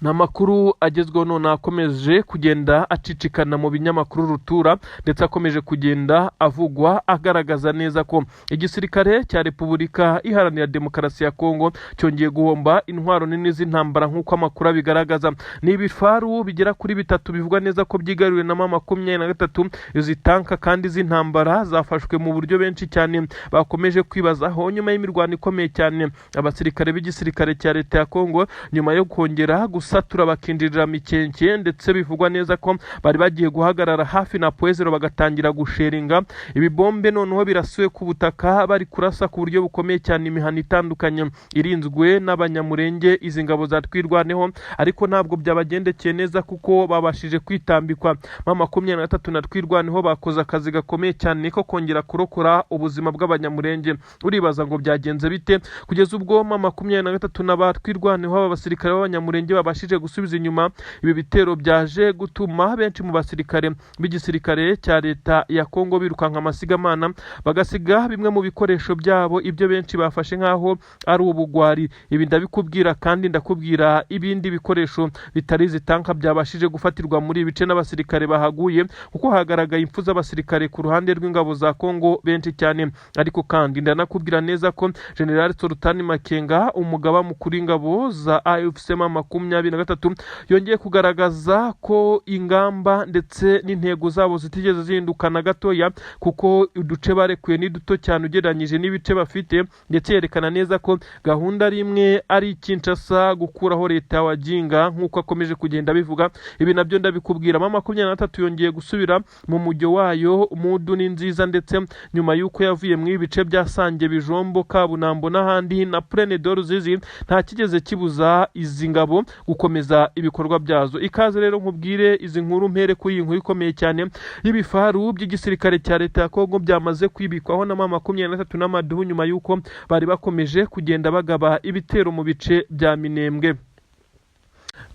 Ni amakuru agezweho none akomeje kugenda acicikana mu binyamakuru rutura, ndetse akomeje kugenda avugwa agaragaza neza ko igisirikare cya Repubulika Iharanira Demokarasi ya Kongo cyongeye guhomba intwaro nini z'intambara nk'uko amakuru abigaragaza. Ni ibifaru bigera kuri bitatu bivugwa neza ko byigaruriwe na M23. Izi tanka kandi z'intambara zafashwe mu buryo benshi cyane bakomeje kwibazaho nyuma y'imirwano ikomeye cyane. Abasirikare b'igisirikare cya leta ya Kongo, nyuma yo kongera gusatura bakinjirira Mikenke, ndetse bivugwa neza ko bari bagiye guhagarara hafi na Point Zéro, bagatangira gusheringa ibibombe, noneho birasuwe ku butaka, bari kurasa ku buryo bukomeye cyane imihana itandukanye irinzwe n'Abanyamurenge, izi ngabo za Twirwaneho, ariko ntabwo byabagendekeye neza kuko babashije kwitambikwa. M23 na Twirwaneho bakoze akazi gakomeye cyane ko kongera kurokora ubuzima bw'Abanyamurenge. Uribaza ngo byagenze bite kugeza ubwo M23 na ba Twirwaneho, aba basirikare b'Abanyamurenge, babashije gusubiza inyuma ibi bitero byaje gutuma benshi mu basirikare b'igisirikare cya leta ya Kongo birukanka amasigamana, bagasiga bimwe mu bikoresho byabo, ibyo benshi bafashe nk'aho ari ubugwari? Ibi ndabikubwira, kandi ndakubwira ibindi bikoresho bitari izi tanka byabashije gufatirwa muri ibi bice n'abasirikare bahaguye, kuko hagaragaye impfu z'abasirikare ku ruhande rw'ingabo za Kongo benshi cyane. Ariko kandi ndanakubwira neza ko General Sultani Makenga, umugaba mukuru w'ingabo za AFC M23, yongeye kugaragaza ko ingamba ndetse n'intego zabo zitigeze zihinduka na gatoya, kuko uduce barekuye ni duto cyane ugereranyije n'ibice bafite, ndetse yerekana neza ko gahunda ari imwe, ari Kinshasa gukuraho leta ya Waginga nk'uko akomeje kugenda abivuga. Ibi nabyo ndabikubwira. M23 yongeye gusubira mu mujyo wayo, mudu ni nziza, ndetse nyuma y'uko yavuye mu ibice bya Sange, Bijombo, Kabunambo n'ahandi na Plaine de Ruzizi, nta kigeze kibuza izi ngabo gukomeza ibikorwa byazo. Ikaze rero nkubwire izi nkuru, mpere kuri iyi nkuru ikomeye cyane y'ibifaru by'igisirikare cya leta ya Kongo byamaze kwibikwaho na M23 n'amaduhu, nyuma y'uko bari bakomeje kugenda bagaba ibitero mu bice bya Minembwe.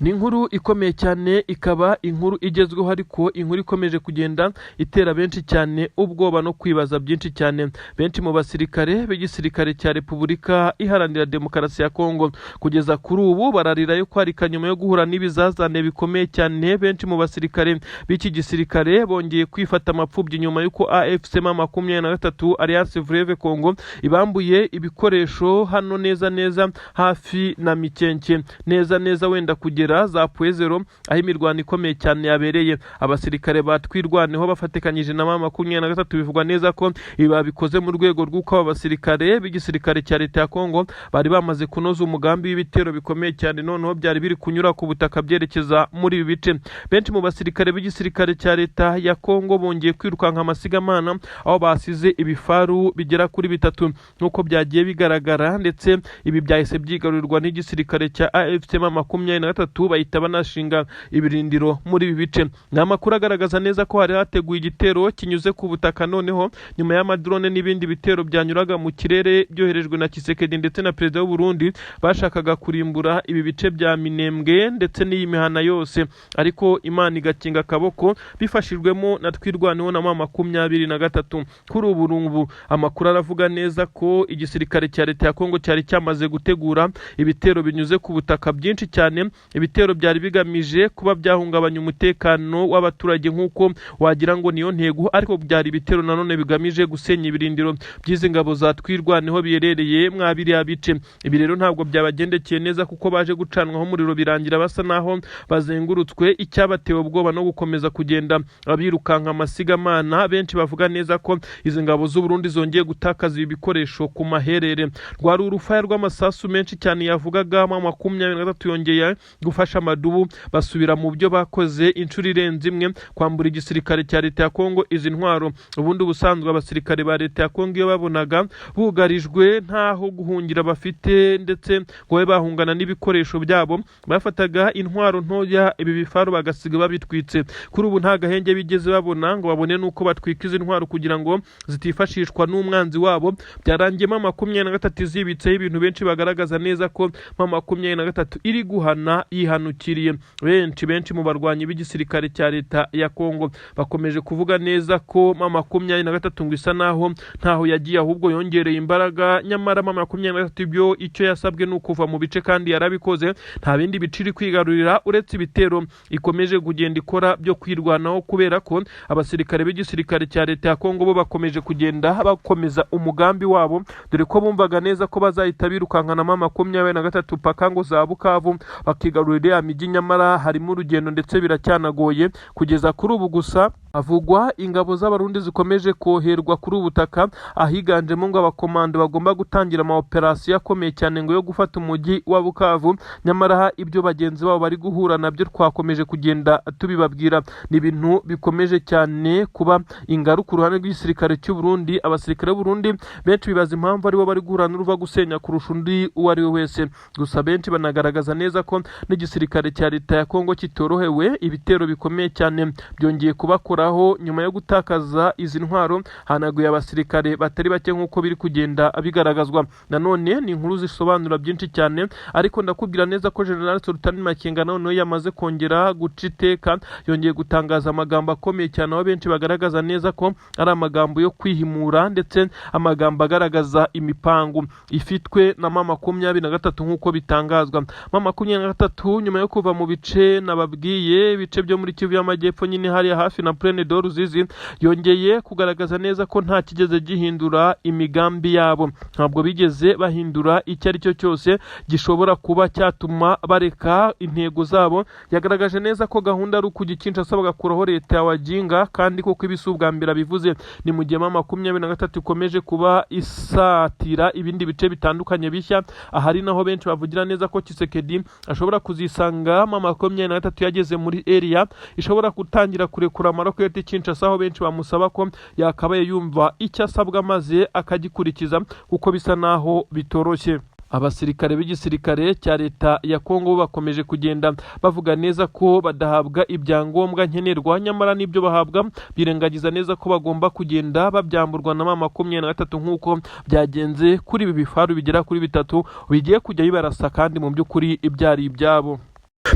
Ni inkuru ikomeye cyane, ikaba inkuru igezweho, ariko inkuru ikomeje kugenda itera benshi cyane ubwoba no kwibaza byinshi cyane. Benshi mu basirikare b'igisirikare cya Repubulika Iharanira Demokarasi ya Kongo kugeza kuri ubu bararira yo kwarika nyuma yo guhura n'ibizazane bikomeye cyane. Benshi mu basirikare b'iki gisirikare bongeye kwifata amapfubyi nyuma y'uko AFC M23, Alliance Fleuve Congo, ibambuye ibikoresho hano neza neza hafi na Mikenke, neza neza wenda kugera za Point Zéro, aho imirwano ikomeye cyane yabereye. Abasirikare ba Twirwaneho bafatikanyije na M23, bivugwa neza ko ibi babikoze mu rwego rw'uko aba basirikare b'igisirikare cya leta ya Kongo bari bamaze kunoza umugambi w'ibitero bikomeye cyane, noneho byari biri kunyura ku butaka byerekeza muri ibi bice. Benshi mu basirikare b'igisirikare cya leta ya Kongo bongeye kwirukanka amasigamana, aho basize ibifaru bigera kuri bitatu nk'uko byagiye bigaragara, ndetse ibi byahise byigarurirwa n'igisirikare cya AFC M23, bahita banashinga ibirindiro muri ibi bice. Ni amakuru agaragaza neza ko hari hateguwe igitero kinyuze ku butaka, noneho nyuma y'amadrone n'ibindi bitero byanyuraga mu kirere byoherejwe na Tshisekedi ndetse na perezida w'u Burundi, bashakaga kurimbura ibi bice bya Minembwe ndetse n'iyi mihana yose, ariko Imana igakinga akaboko bifashijwemo na Twirwaneho na M23. Kuri ubu ngubu amakuru aravuga neza ko igisirikare cya leta ya Kongo cyari cyamaze gutegura ibitero binyuze ku butaka byinshi cyane, ibitero byari bigamije kuba byahungabanya umutekano w'abaturage nk'uko wagira ngo niyo ntego, ariko byari ibitero nanone bigamije gusenya ibirindiro by'izi ngabo za Twirwaneho biherereye mwa biriya bice. Ibi rero ntabwo byabagendekeye neza, kuko baje gucanwaho umuriro, birangira basa naho bazengurutswe, icyabatewe ubwoba no gukomeza kugenda birukanka amasigamana. Benshi bavuga neza ko izi ngabo z'u Burundi zongeye gutakaza ibi bikoresho ku maherere. Rwari urufaya rw'amasasu menshi cyane yavugaga. M23 yongeye gufasha amadubu basubira mu byo bakoze inshuro irenze imwe, kwambura igisirikare cya leta ya Kongo izi ntwaro. Ubundi ubusanzwe abasirikare ba leta ya Kongo, iyo babonaga bugarijwe, ntaho guhungira bafite, ndetse ngo babe bahungana n'ibikoresho byabo, bafataga intwaro ntoya, ibi bifaru bagasiga babitwitse. Kuri ubu nta gahenge bigeze babona ngo babone n'uko batwika izi ntwaro kugira ngo zitifashishwa n'umwanzi wabo. Byarangiyemo M23 zibitseho ibintu benshi bagaragaza neza ko M23 iri guhana yihanukiriye. yihanukiriye. Benshi benshi mu barwanyi b'igisirikare cya leta ya Kongo bakomeje kuvuga neza ko M23 ngo isa naho ntaho yagiye, ahubwo yongereye imbaraga. Nyamara M23 ibyo icyo yasabwe ni ukuva mu bice, kandi yarabikoze. Nta bindi bice iri kwigarurira uretse ibitero ikomeje kugenda ikora byo kwirwanaho, kubera ko abasirikare b'igisirikare cya leta ya Kongo bo bakomeje kugenda bakomeza umugambi wabo, dore ko bumvaga neza ko bazahita birukankana M23 paka ngo za Bukavu bakigarurira ya mijyi. Nyamara harimo urugendo ndetse biracyanagoye kugeza kuri ubu. Gusa havugwa ingabo z'Abarundi zikomeje koherwa kuri ubu butaka, ahiganjemo ngo abakomando bagomba gutangira ama operasiyo akomeye cyane ngo yo gufata umujyi wa Bukavu. Nyamara ibyo bagenzi babo bari guhura nabyo twakomeje kugenda tubibabwira, ni ibintu bikomeje cyane kuba ingaruka uruhande rw'igisirikare cy'u Burundi. Abasirikare b'u Burundi benshi bibaza impamvu aribo bari guhura n'uruva gusenya kurusha undi uwo ari we wese. Gusa benshi banagaragaza neza ko n'igisirikare cya leta ya Kongo kitorohewe. Ibitero bikomeye cyane byongeye kubakoraho nyuma yo gutakaza izi ntwaro, hanaguye abasirikare batari bake nk'uko biri kugenda bigaragazwa. Nanone ni inkuru zisobanura byinshi cyane, ariko ndakubwira neza ko General Sultan Makenga noneho yamaze kongera guca iteka, yongeye gutangaza amagambo akomeye cyane, aho benshi bagaragaza neza ko ari amagambo yo kwihimura, ndetse amagambo agaragaza imipangu ifitwe na M23 nk'uko bitangazwa. M23 nyuma yo kuva mu bice nababwiye, ibice byo muri Kivu y'Amajyepfo nyine hariya hafi na Plaine de Ruzizi, yongeye kugaragaza neza ko nta kigeze gihindura imigambi yabo. Ntabwo bigeze bahindura icyo ari cyo cyose gishobora kuba cyatuma bareka intego zabo. Yagaragaje neza ko gahunda ari ukujya Kinshasa bagakuraho leta ya Waginga, kandi koko ibi si ubwa mbere abivuze. Ni mu gihe M23 ikomeje kuba isatira ibindi bice bitandukanye bishya, ahari naho benshi bavugira neza ko Tshisekedi ashobora kuzisanga M23 yageze muri area ishobora gutangira kurekura amaroketi Kinshasa, aho benshi bamusaba ko yakabaye yumva icyo asabwa maze akagikurikiza, kuko bisa naho bitoroshye. Abasirikare b'igisirikare cya leta ya Kongo bakomeje kugenda bavuga neza ko badahabwa ibyangombwa nkenerwa, nyamara n'ibyo bahabwa birengagiza neza ko bagomba kugenda babyamburwa na M23, nk'uko byagenze kuri ibi bifaru bigera kuri bitatu bigiye kujya bibarasa, kandi mu by'ukuri ibyari ibyabo.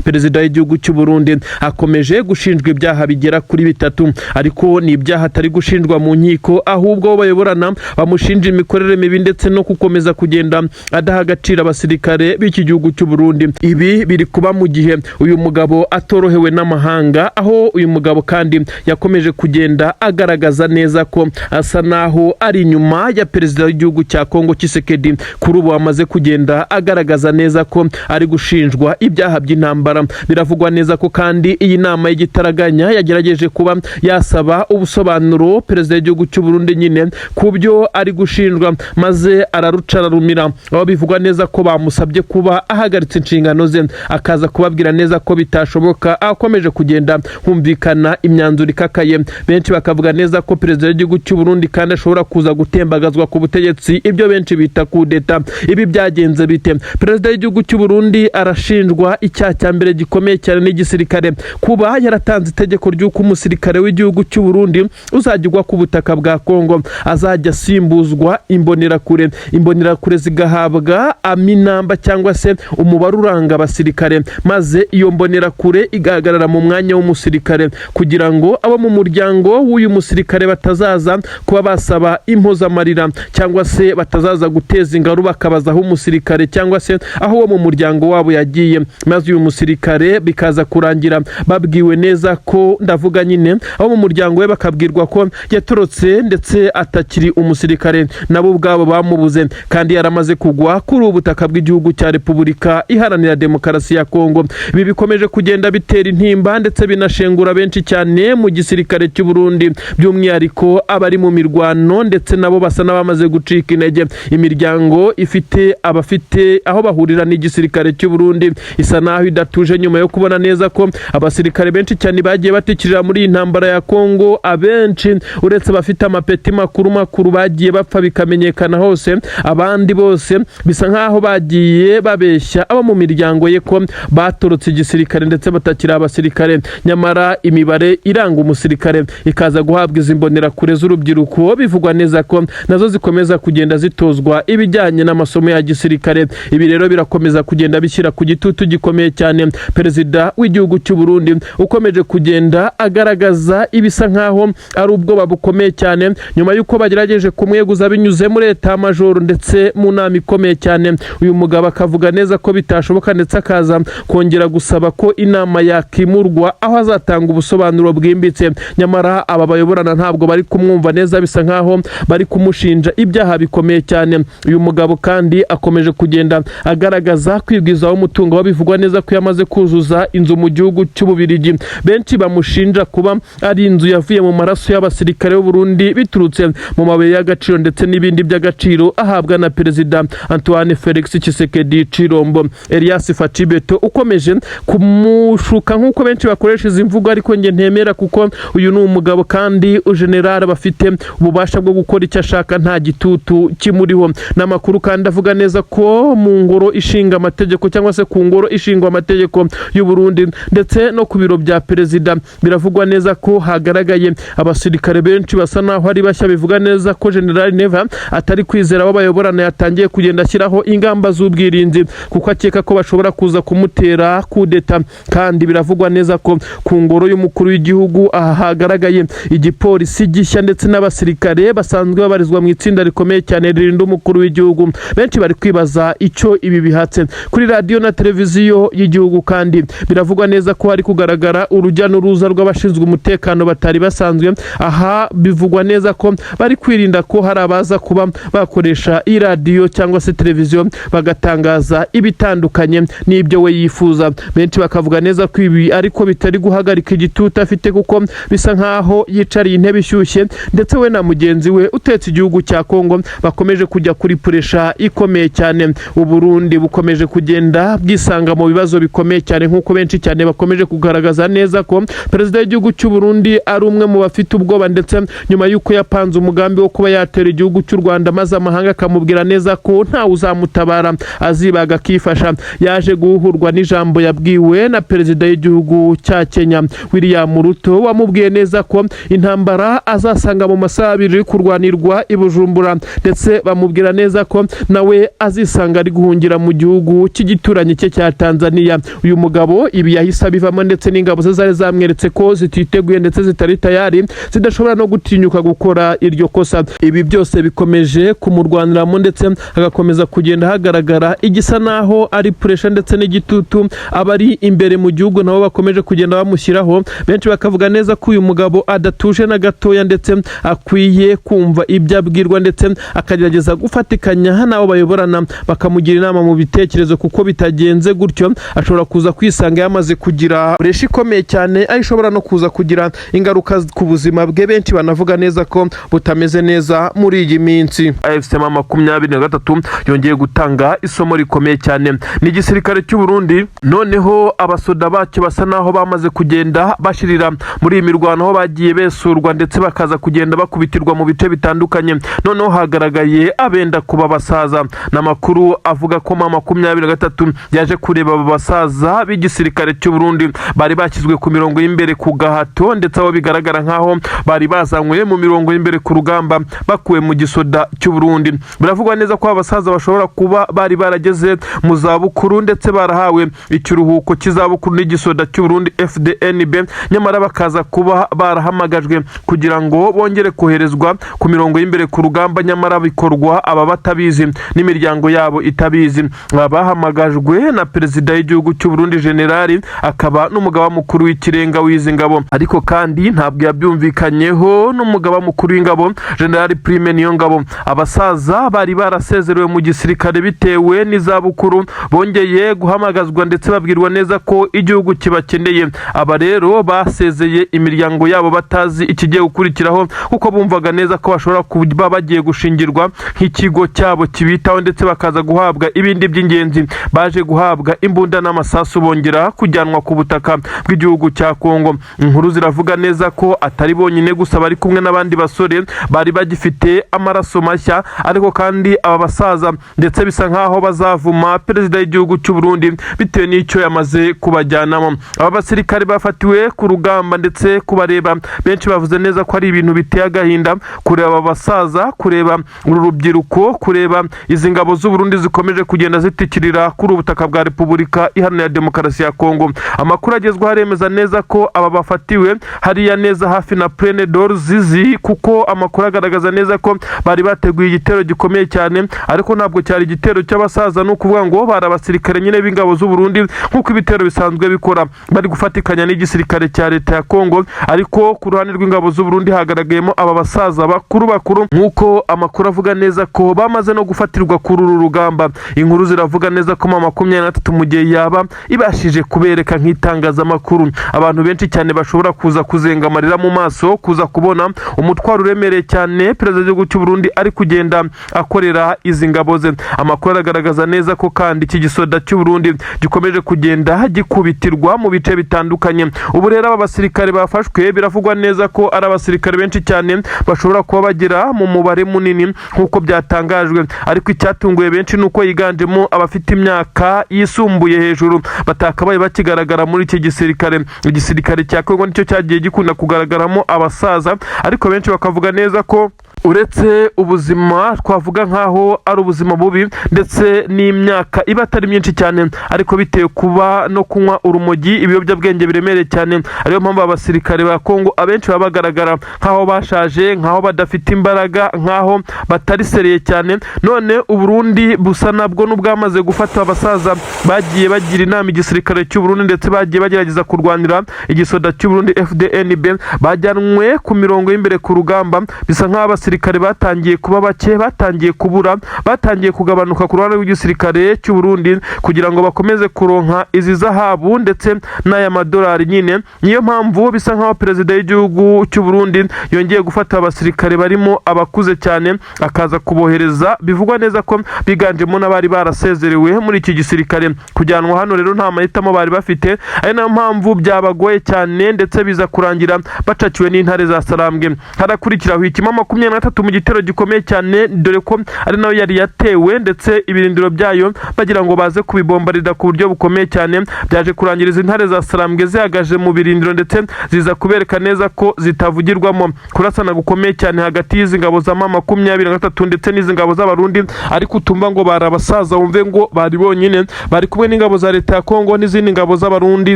Perezida w'igihugu cy'u Burundi akomeje gushinjwa ibyaha bigera kuri bitatu, ariko ni ibyaha atari gushinjwa mu nkiko, ahubwo abo bayoborana bamushinja imikorere mibi ndetse no gukomeza kugenda adaha agaciro abasirikare b'iki gihugu cy'u Burundi. Ibi biri kuba mu gihe uyu mugabo atorohewe n'amahanga, aho uyu mugabo kandi yakomeje kugenda agaragaza neza ko asa naho ari inyuma ya perezida w'igihugu cya Kongo Tshisekedi, kuri ubu amaze kugenda agaragaza neza ko ari gushinjwa ibyaha by'intambara. Biravugwa neza ko kandi iyi nama y'igitaraganya yagerageje kuba yasaba ubusobanuro perezida w'igihugu cy'u Burundi nyine ku byo ari gushinjwa, maze araruca ararumira, aho bivugwa neza ko bamusabye kuba ahagaritse inshingano ze, akaza kubabwira neza ko bitashoboka. Akomeje kugenda humvikana imyanzuro ikakaye, benshi bakavuga neza ko perezida w'igihugu cy'u Burundi kandi ashobora kuza gutembagazwa ku butegetsi, ibyo benshi bita kudeta. Ibi byagenze bite? Perezida w'igihugu cy'u Burundi arashinjwa icyaha cya mbere gikomeye cyane n'igisirikare, kuba yaratanze itegeko ry'uko umusirikare w'igihugu cy'u Burundi uzajya ugwa ku butaka bwa Kongo azajya asimbuzwa imbonerakure, imbonerakure zigahabwa aminamba cyangwa se umubare uranga abasirikare, maze iyo mbonerakure igahagarara mu mwanya w'umusirikare, kugira ngo abo mu muryango w'uyu musirikare batazaza kuba basaba impozamarira, cyangwa se batazaza guteza ingaru bakabaza aho umusirikare cyangwa se aho uwo mu muryango wabo yagiye, maze uyu musirikare bikaza kurangira babwiwe neza ko, ndavuga nyine abo mu muryango we, bakabwirwa ko yatorotse ndetse atakiri umusirikare, nabo ubwabo bamubuze kandi yaramaze kugwa kuri ubu butaka bw'igihugu cya Repubulika Iharanira Demokarasi ya Kongo. Ibi bikomeje kugenda bitera intimba ndetse binashengura benshi cyane mu gisirikare cy'u Burundi, by'umwihariko abari mu mirwano, ndetse nabo basa n'abamaze gucika intege. Imiryango ifite abafite aho bahurira n'igisirikare cy'u Burundi isa naho idatuje, nyuma yo kubona neza ko abasirikare benshi cyane bagiye batikirira muri iyi ntambara ya Kongo. Abenshi, uretse abafite amapeti makuru makuru bagiye bapfa bikamenyekana hose, abandi bose bisa nkaho bagiye babeshya abo mu miryango ye ko batorotse igisirikare ndetse batakiri abasirikare, nyamara imibare iranga umusirikare ikaza guhabwa izi mbonerakure z'urubyiruko, bivugwa neza ko nazo zikomeza kugenda zitozwa ibijyanye n'amasomo ya gisirikare. Ibi rero birakomeza kugenda bishyira ku gitutu gikomeye cyane. cyane perezida w'igihugu cy'u Burundi ukomeje kugenda agaragaza ibisa nkaho ari ubwoba bukomeye cyane nyuma y'uko bagerageje kumweguza binyuze muri leta majoro ndetse mu nama ikomeye cyane. Uyu mugabo akavuga neza ko bitashoboka, ndetse akaza kongera gusaba ko inama yakimurwa aho azatanga ubusobanuro bwimbitse. Nyamara aba bayoborana ntabwo bari kumwumva neza, bisa nkaho bari kumushinja ibyaha bikomeye cyane. Uyu mugabo kandi akomeje kugenda agaragaza kwigwizaho umutungo, aho bivugwa neza ko yamaze kuzuza inzu mu gihugu cy'Ububirigi, benshi bamushinja kuba ari inzu yavuye mu maraso y'abasirikare b'u Burundi biturutse mu mabuye y'agaciro ndetse n'ibindi by'agaciro ahabwa na perezida Antoine Felix Tshisekedi Chilombo. Elias Fatchi Beto ukomeje kumushuka nk'uko benshi bakoresha izi mvugo, ariko njye ntemera, kuko uyu ni umugabo kandi general bafite ububasha bwo gukora icyo ashaka nta gitutu kimuriho. N'amakuru kandi avuga neza ko mu ngoro ishinga amategeko cyangwa se ku ngoro ishingwa amategeko y'u Burundi ndetse no ku biro bya perezida, biravugwa neza ko hagaragaye abasirikare benshi basa naho ari bashya. Bivuga neza ko General Neva atari kwizera abo bayoborana, yatangiye kugenda ashyiraho ingamba z'ubwirinzi kuko akeka ko bashobora kuza kumutera kudeta. Kandi biravugwa neza ko ku ngoro y'umukuru w'igihugu aha hagaragaye igipolisi gishya ndetse n'abasirikare basanzwe babarizwa mu itsinda rikomeye cyane ririnda umukuru w'igihugu. Benshi bari kwibaza icyo ibi bihatse. Kuri radiyo na televiziyo y'igihugu kandi biravugwa neza ko hari kugaragara urujya n'uruza rw'abashinzwe umutekano batari basanzwe. Aha bivugwa neza ko bari kwirinda ko hari abaza kuba bakoresha iyi radiyo cyangwa se televiziyo bagatangaza ibitandukanye n'ibyo we yifuza. Benshi bakavuga neza ko ibi ariko bitari guhagarika igitutu afite, kuko bisa nkaho yicariye intebe ishyushye, ndetse we na mugenzi we utetse igihugu cya Kongo bakomeje kujya kuri pressure ikomeye cyane. Uburundi bukomeje kugenda bwisanga mu bibazo bikomeye cyane, nk'uko benshi cyane bakomeje kugaragaza neza ko perezida w'igihugu cy'u Burundi ari umwe mu bafite ubwoba, ndetse nyuma y'uko yapanze umugambi wo kuba yatera igihugu cy'u Rwanda maze amahanga akamubwira neza ko ntawe uzamutabara, azibaga akifasha, yaje guhurwa n'ijambo yabwiwe na perezida w'igihugu cya Kenya William Ruto, wamubwiye neza ko intambara azasanga mu masaha 2 iri kurwanirwa i Bujumbura, ndetse bamubwira neza ko nawe azisanga ari guhungira mu gihugu cy'igituranyi cye cya Tanzania. Uyu mugabo ibi yahise abivamo, ndetse n'ingabo ze zari zamweretse ko zititeguye ndetse zitari tayari, zidashobora no gutinyuka gukora iryo kosa. Ibi byose bikomeje kumurwaniramo, ndetse hagakomeza kugenda hagaragara igisa naho ari pressure ndetse n'igitutu abari imbere mu gihugu nabo bakomeje kugenda bamushyiraho. Benshi bakavuga neza ko uyu mugabo adatuje na gatoya, ndetse akwiye kumva ibyo abwirwa, ndetse akagerageza gufatikanya n'abo bayoborana bakamugira inama mu bitekerezo, kuko bitagenze gutyo ashobora kuza kwisanga yamaze kugira pressure ikomeye cyane, aho ishobora no kuza kugira ingaruka ku buzima bwe, benshi banavuga neza ko butameze neza muri iyi minsi. AFC M23 yongeye gutanga isomo rikomeye cyane ni igisirikare cy'u Burundi. Noneho abasoda bacyo basa naho bamaze kugenda bashirira muri iyi mirwano, aho bagiye besurwa ndetse bakaza kugenda bakubitirwa mu bice bitandukanye. Noneho hagaragaye abenda kuba basaza. N'amakuru avuga ko M23 yaje kureba aba basaza b'igisirikare cy'u Burundi bari bashyizwe ku mirongo y'imbere ku gahato, ndetse aho bigaragara nkaho bari bazanywe mu mirongo y'imbere ku rugamba bakuwe mu gisoda cy'u Burundi. Biravugwa neza ko aba basaza bashobora kuba bari barageze mu zabukuru ndetse barahawe ikiruhuko cy'izabukuru n'igisoda cy'u Burundi FDNB, nyamara bakaza kuba barahamagajwe kugira ngo bongere koherezwa ku mirongo y'imbere ku rugamba, nyamara bikorwa aba batabizi n'imiryango yabo itabizi. Bahamagajwe na perezida w'igihugu cy'u Burundi generali akaba n'umugaba mukuru w'ikirenga w'izi ngabo, ariko kandi ntabwo yabyumvikanyeho n'umugaba mukuru w'ingabo Generali Prime Niyongabo. Abasaza bari barasezerewe mu gisirikare bitewe n'izabukuru bongeye guhamagazwa, ndetse babwirwa neza ko igihugu kibakeneye. Aba rero basezeye imiryango yabo batazi ikigiye gukurikiraho, kuko bumvaga neza ko bashobora kuba bagiye gushingirwa nk'ikigo cyabo kibitaho, ndetse bakaza guhabwa ibindi by'ingenzi. Baje guhabwa imbunda n'amasasu, bongera kujyanwa ku butaka bw'igihugu cya Kongo. Inkuru ziravuga neza ko atari bonyine gusa, bari kumwe n'abandi basore bari bagifite amaraso mashya. Ariko kandi aba basaza ndetse bisa nkaho bazavuma perezida w'igihugu cy'u Burundi bitewe n'icyo yamaze kubajyanamo. Aba basirikare bafatiwe ku rugamba, ndetse kubareba benshi bavuze neza ko ari ibintu biteye agahinda kureba aba basaza, kureba uru rubyiruko, kureba izi ngabo z'u Burundi zikomeje kugenda zitikirira kuri ubu butaka bwa Repubulika Iharanira Iharanira Demokarasi ya Kongo. Amakuru agezweho aremeza neza ko aba bafatiwe hariya neza hafi na Plaine de Ruzizi, kuko amakuru agaragaza neza ko bari bateguye igitero gikomeye cyane, ariko ntabwo cyari igitero cy'abasaza. Ni ukuvuga ngo bari abasirikare nyine b'ingabo z'u Burundi, nk'uko ibitero bisanzwe bikora, bari gufatikanya n'igisirikare cya leta ya Kongo. Ariko ku ruhande rw'ingabo z'u Burundi hagaragayemo aba basaza bakuru bakuru, nk'uko amakuru avuga neza ko bamaze no gufatirwa kuri uru rugamba. Inkuru ziravuga neza ko M23, mu gihe yaba ibashije kubereka nk'itangazamakuru, abantu benshi cyane bashobora kuza kuzenga amarira mu maso, kuza kubona umutwaro uremereye cyane perezida w'igihugu cy'u Burundi ari kugenda akorera izi ngabo ze. Amakuru aragaragaza neza ko kandi iki gisoda cy'u Burundi gikomeje kugenda gikubitirwa mu bice bitandukanye. Ubu rero aba basirikare bafashwe biravugwa neza ko ari abasirikare benshi cyane, bashobora kuba bagera mu mubare munini nk'uko byatangajwe. Ariko icyatunguye benshi ni uko yiganjemo abafite imyaka yisumbuye hejuru, batakabaye bakigaragara muri iki gisirikare. Igisirikare cya Kongo nicyo cyagiye gikunda kugaragaramo abasaza, ariko benshi bakavuga neza ko uretse ubuzima twavuga nk'aho ari ubuzima bubi, ndetse n'imyaka iba atari myinshi cyane, ariko bitewe kuba no kunywa urumogi, ibiyobyabwenge biremereye cyane, ariyo mpamvu abasirikare ba Kongo abenshi baba bagaragara nk'aho bashaje, nk'aho badafite imbaraga, nk'aho batari sérieux cyane. None Uburundi busa nabwo n'ubwamaze gufata abasaza bagiye bagira inama igisirikare cy'u Burundi, ndetse bagiye bagerageza kurwanira igisoda cy'u Burundi FDNB, bajyanwe ku mirongo y'imbere ku rugamba. Bisa nk'aho abasirikare batangiye kuba bake, batangiye kubura, batangiye kugabanuka ku ruhande rw'igisirikare cy'u Burundi, kugira ngo bakomeze kuronka izi zahabu ndetse n'aya madolari nyine. Niyo mpamvu bisa nk'aho perezida w'igihugu cy'u Burundi yongeye gufata abasirikare barimo abakuze cyane, akaza kubohereza. Bivugwa neza ko biganjemo n'abari barasezerewe muri iki gisirikare. Kujyanwa hano rero nta mahitamo bari bafite, ari nayo mpamvu byabagoye cyane, ndetse biza kurangira bacakiwe n'intare za Sarambwe. Harakurikiraho ikima 23 mu gitero gikomeye cyane, dore ko ari nayo yari yatewe, ndetse ibirindiro byayo bagira ngo baze kubibombarira ku buryo bukomeye cyane. Byaje kurangira izi ntare za Sarambwe zihagaje mu birindiro, ndetse ziza kubereka neza ko zitavugirwamo. Kurasana gukomeye cyane hagati y'izi ngabo za M23 ndetse n'izi ngabo z'Abarundi, ariko utumva ngo bari abasaza, wumve ngo bari bonyine, bari kumwe n'ingabo za leta ya Kongo n'izindi ngabo z'Abarundi